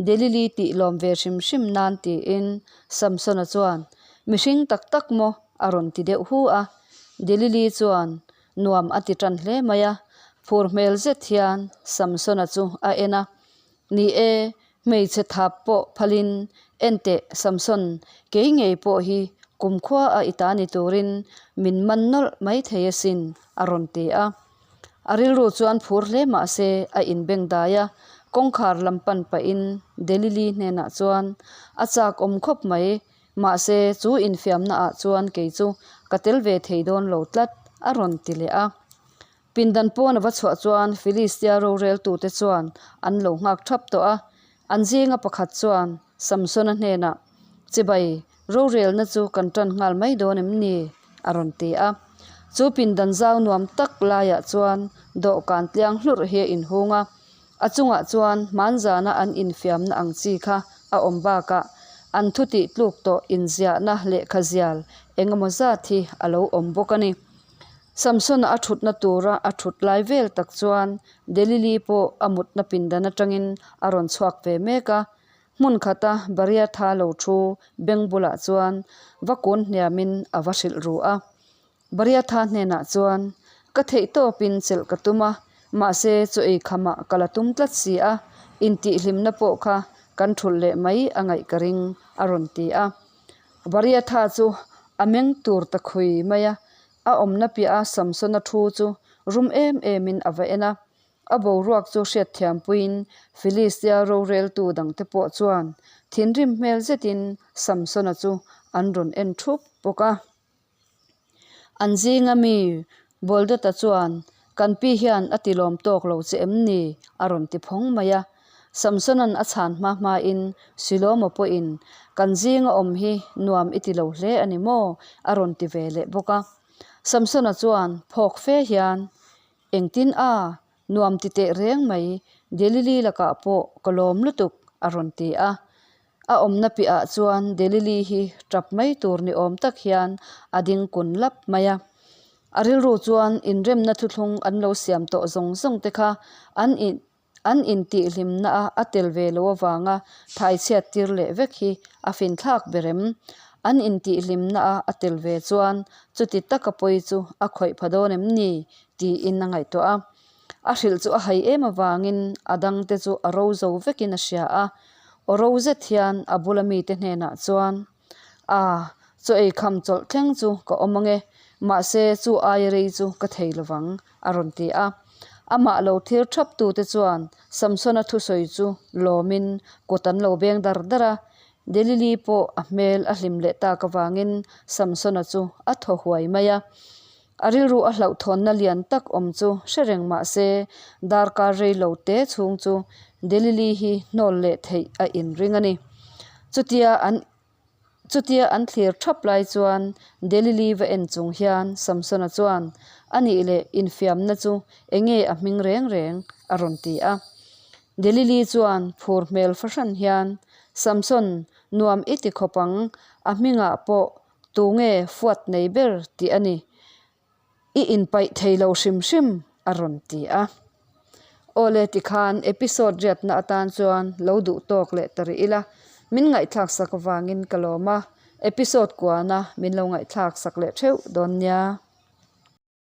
Delili tih lawm ve hrim hrim nan tiin Samsona chuan, Mihring tak tak maw? a rawn ti deuh hu a. Delili chuan nuam a ti tan hle mai a, phur hmel zet hian Samsona chu a en a. Ni e, hmeichhe thap pawh phalin, Enteh, Samson, kei ngei pawh hi kumkhua a i ta ni turin min man nawlh mai thei asin, a rawn ti a. A rilru chuan phur hle mah se a inbeng dai a, kawngkhar lam pan pahin Delili hnenah chuan, A chak awm khawp mai, mahse chu infiamna ah chuan kei chu ka tel ve thei dawn lo tlat, a rawn ti leh a. Pindan pawn a va chhuah chuan Filistia roreltute chuan an lo nghak thap tawh a, an zinga pakhat chuan Samsona hnenah, Chibai, rorelna chu kan tan nghal mai dawn em ni? a rawn ti a. Chu pindan zau nuam tak laiah chuan dawhkan tliang hlurh hi a inhung a, a chungah chuan hmanzana an infiamna ang chi kha a awm bakah an thutih tluk tawh inziahna lehkha zial eng emaw zat hi a lo awm bawk a ni. Samsona a thutna tura a thut lai vel tak chuan Delili pawh a mutna pindan atangin a rawn chhuak ve mek a, hmun khata Bariatha lo thu beng bulah chuan va kun hniamin a va hrilh ru a. Bariatha hnenah chuan, Ka theih tawpin chelh ka tum a, mahse chaw ei khamah ka la tum tlat si a, intihhlimna pawh kha kan thulh leh mai a ngaih ka ring, a rawn ti a. Bariatha chu a meng tur ta khui mai a, a awmna piaha Samsona thu chu rum em emin a va en a. A boruak chu hriatthiampuiin Filistia roreltu dangte pawh chuan thinrim hmel zetin Samsona chu an rawn en thup bawk a. An zinga mi Boldota chuan, Kan pi hian a ti lawm tawk lo che em ni? a rawn ti phawng mai a. Samsona'n a chhan hma hmain Siloma pawhin, Kan zinga awm hi nuam i ti lo hle a ni maw? a rawn ti ve leh bawk a. Samsona chuan phawk fe hian, Engtin a, nuam ti teh reng mai, Delili lakah pawh ka lawm lutuk, a rawn ti a. A awmna piahah chuan Delili hi tap mai tur ni awm tak hian a ding kun lap mai a. A rilru chuan inremna thuthlung an lo siam tawh zawng zawng te kha an an intihhlimna a a tel ve lo avanga thaichhiat tir leh vek hi a finthlak ber em? An intihhlimna a a tel ve chuan chuti taka pawi chu a khawih pha dawn em ni? tiin a ngaihtuah a. A hrilh chu a hai em avangin a dangte chu a ro zo vekin a hria a. Aw ro zet hian a bula mite hnenah chuan, A, chaw ei kham chawlh thleng chu ka awm ange, mahse chu aia rei chu ka thei lovang, a rawn ti a. Amah lo thlir thap tute chuan Samsona thusawi chu lawmin kut an lo beng dar dar a. Delili pawh a hmel a hlim leh tak avangin Samsona chu a thaw huai mai a. A rilru a hlauhthawnna lian tak awm chu hre reng mah se, darkar rei lo te chhung chu Delili hi hnawl leh theih a inring a ni. Chutia an Chutia an thlir thap lai chuan Delili va en chung hian Samsona chuan, A nih leh infiamna chu enge a hming reng reng? a rawn ti a. Delili chuan phur hmel fahran hian, Samson, nuam i ti khawp ang, a hmingah pawh Tunge fuat nei ber tih a ni. I inpaih thei lo hrim hrim a rawn ti a. Awle tikhan episode riatna atan chuan lo duh tawk leh ta rih ila, min ngaihthlak sak avangin ka lawm a, episode kuana min lo ngaihthlak sak leh theuh dawn nia.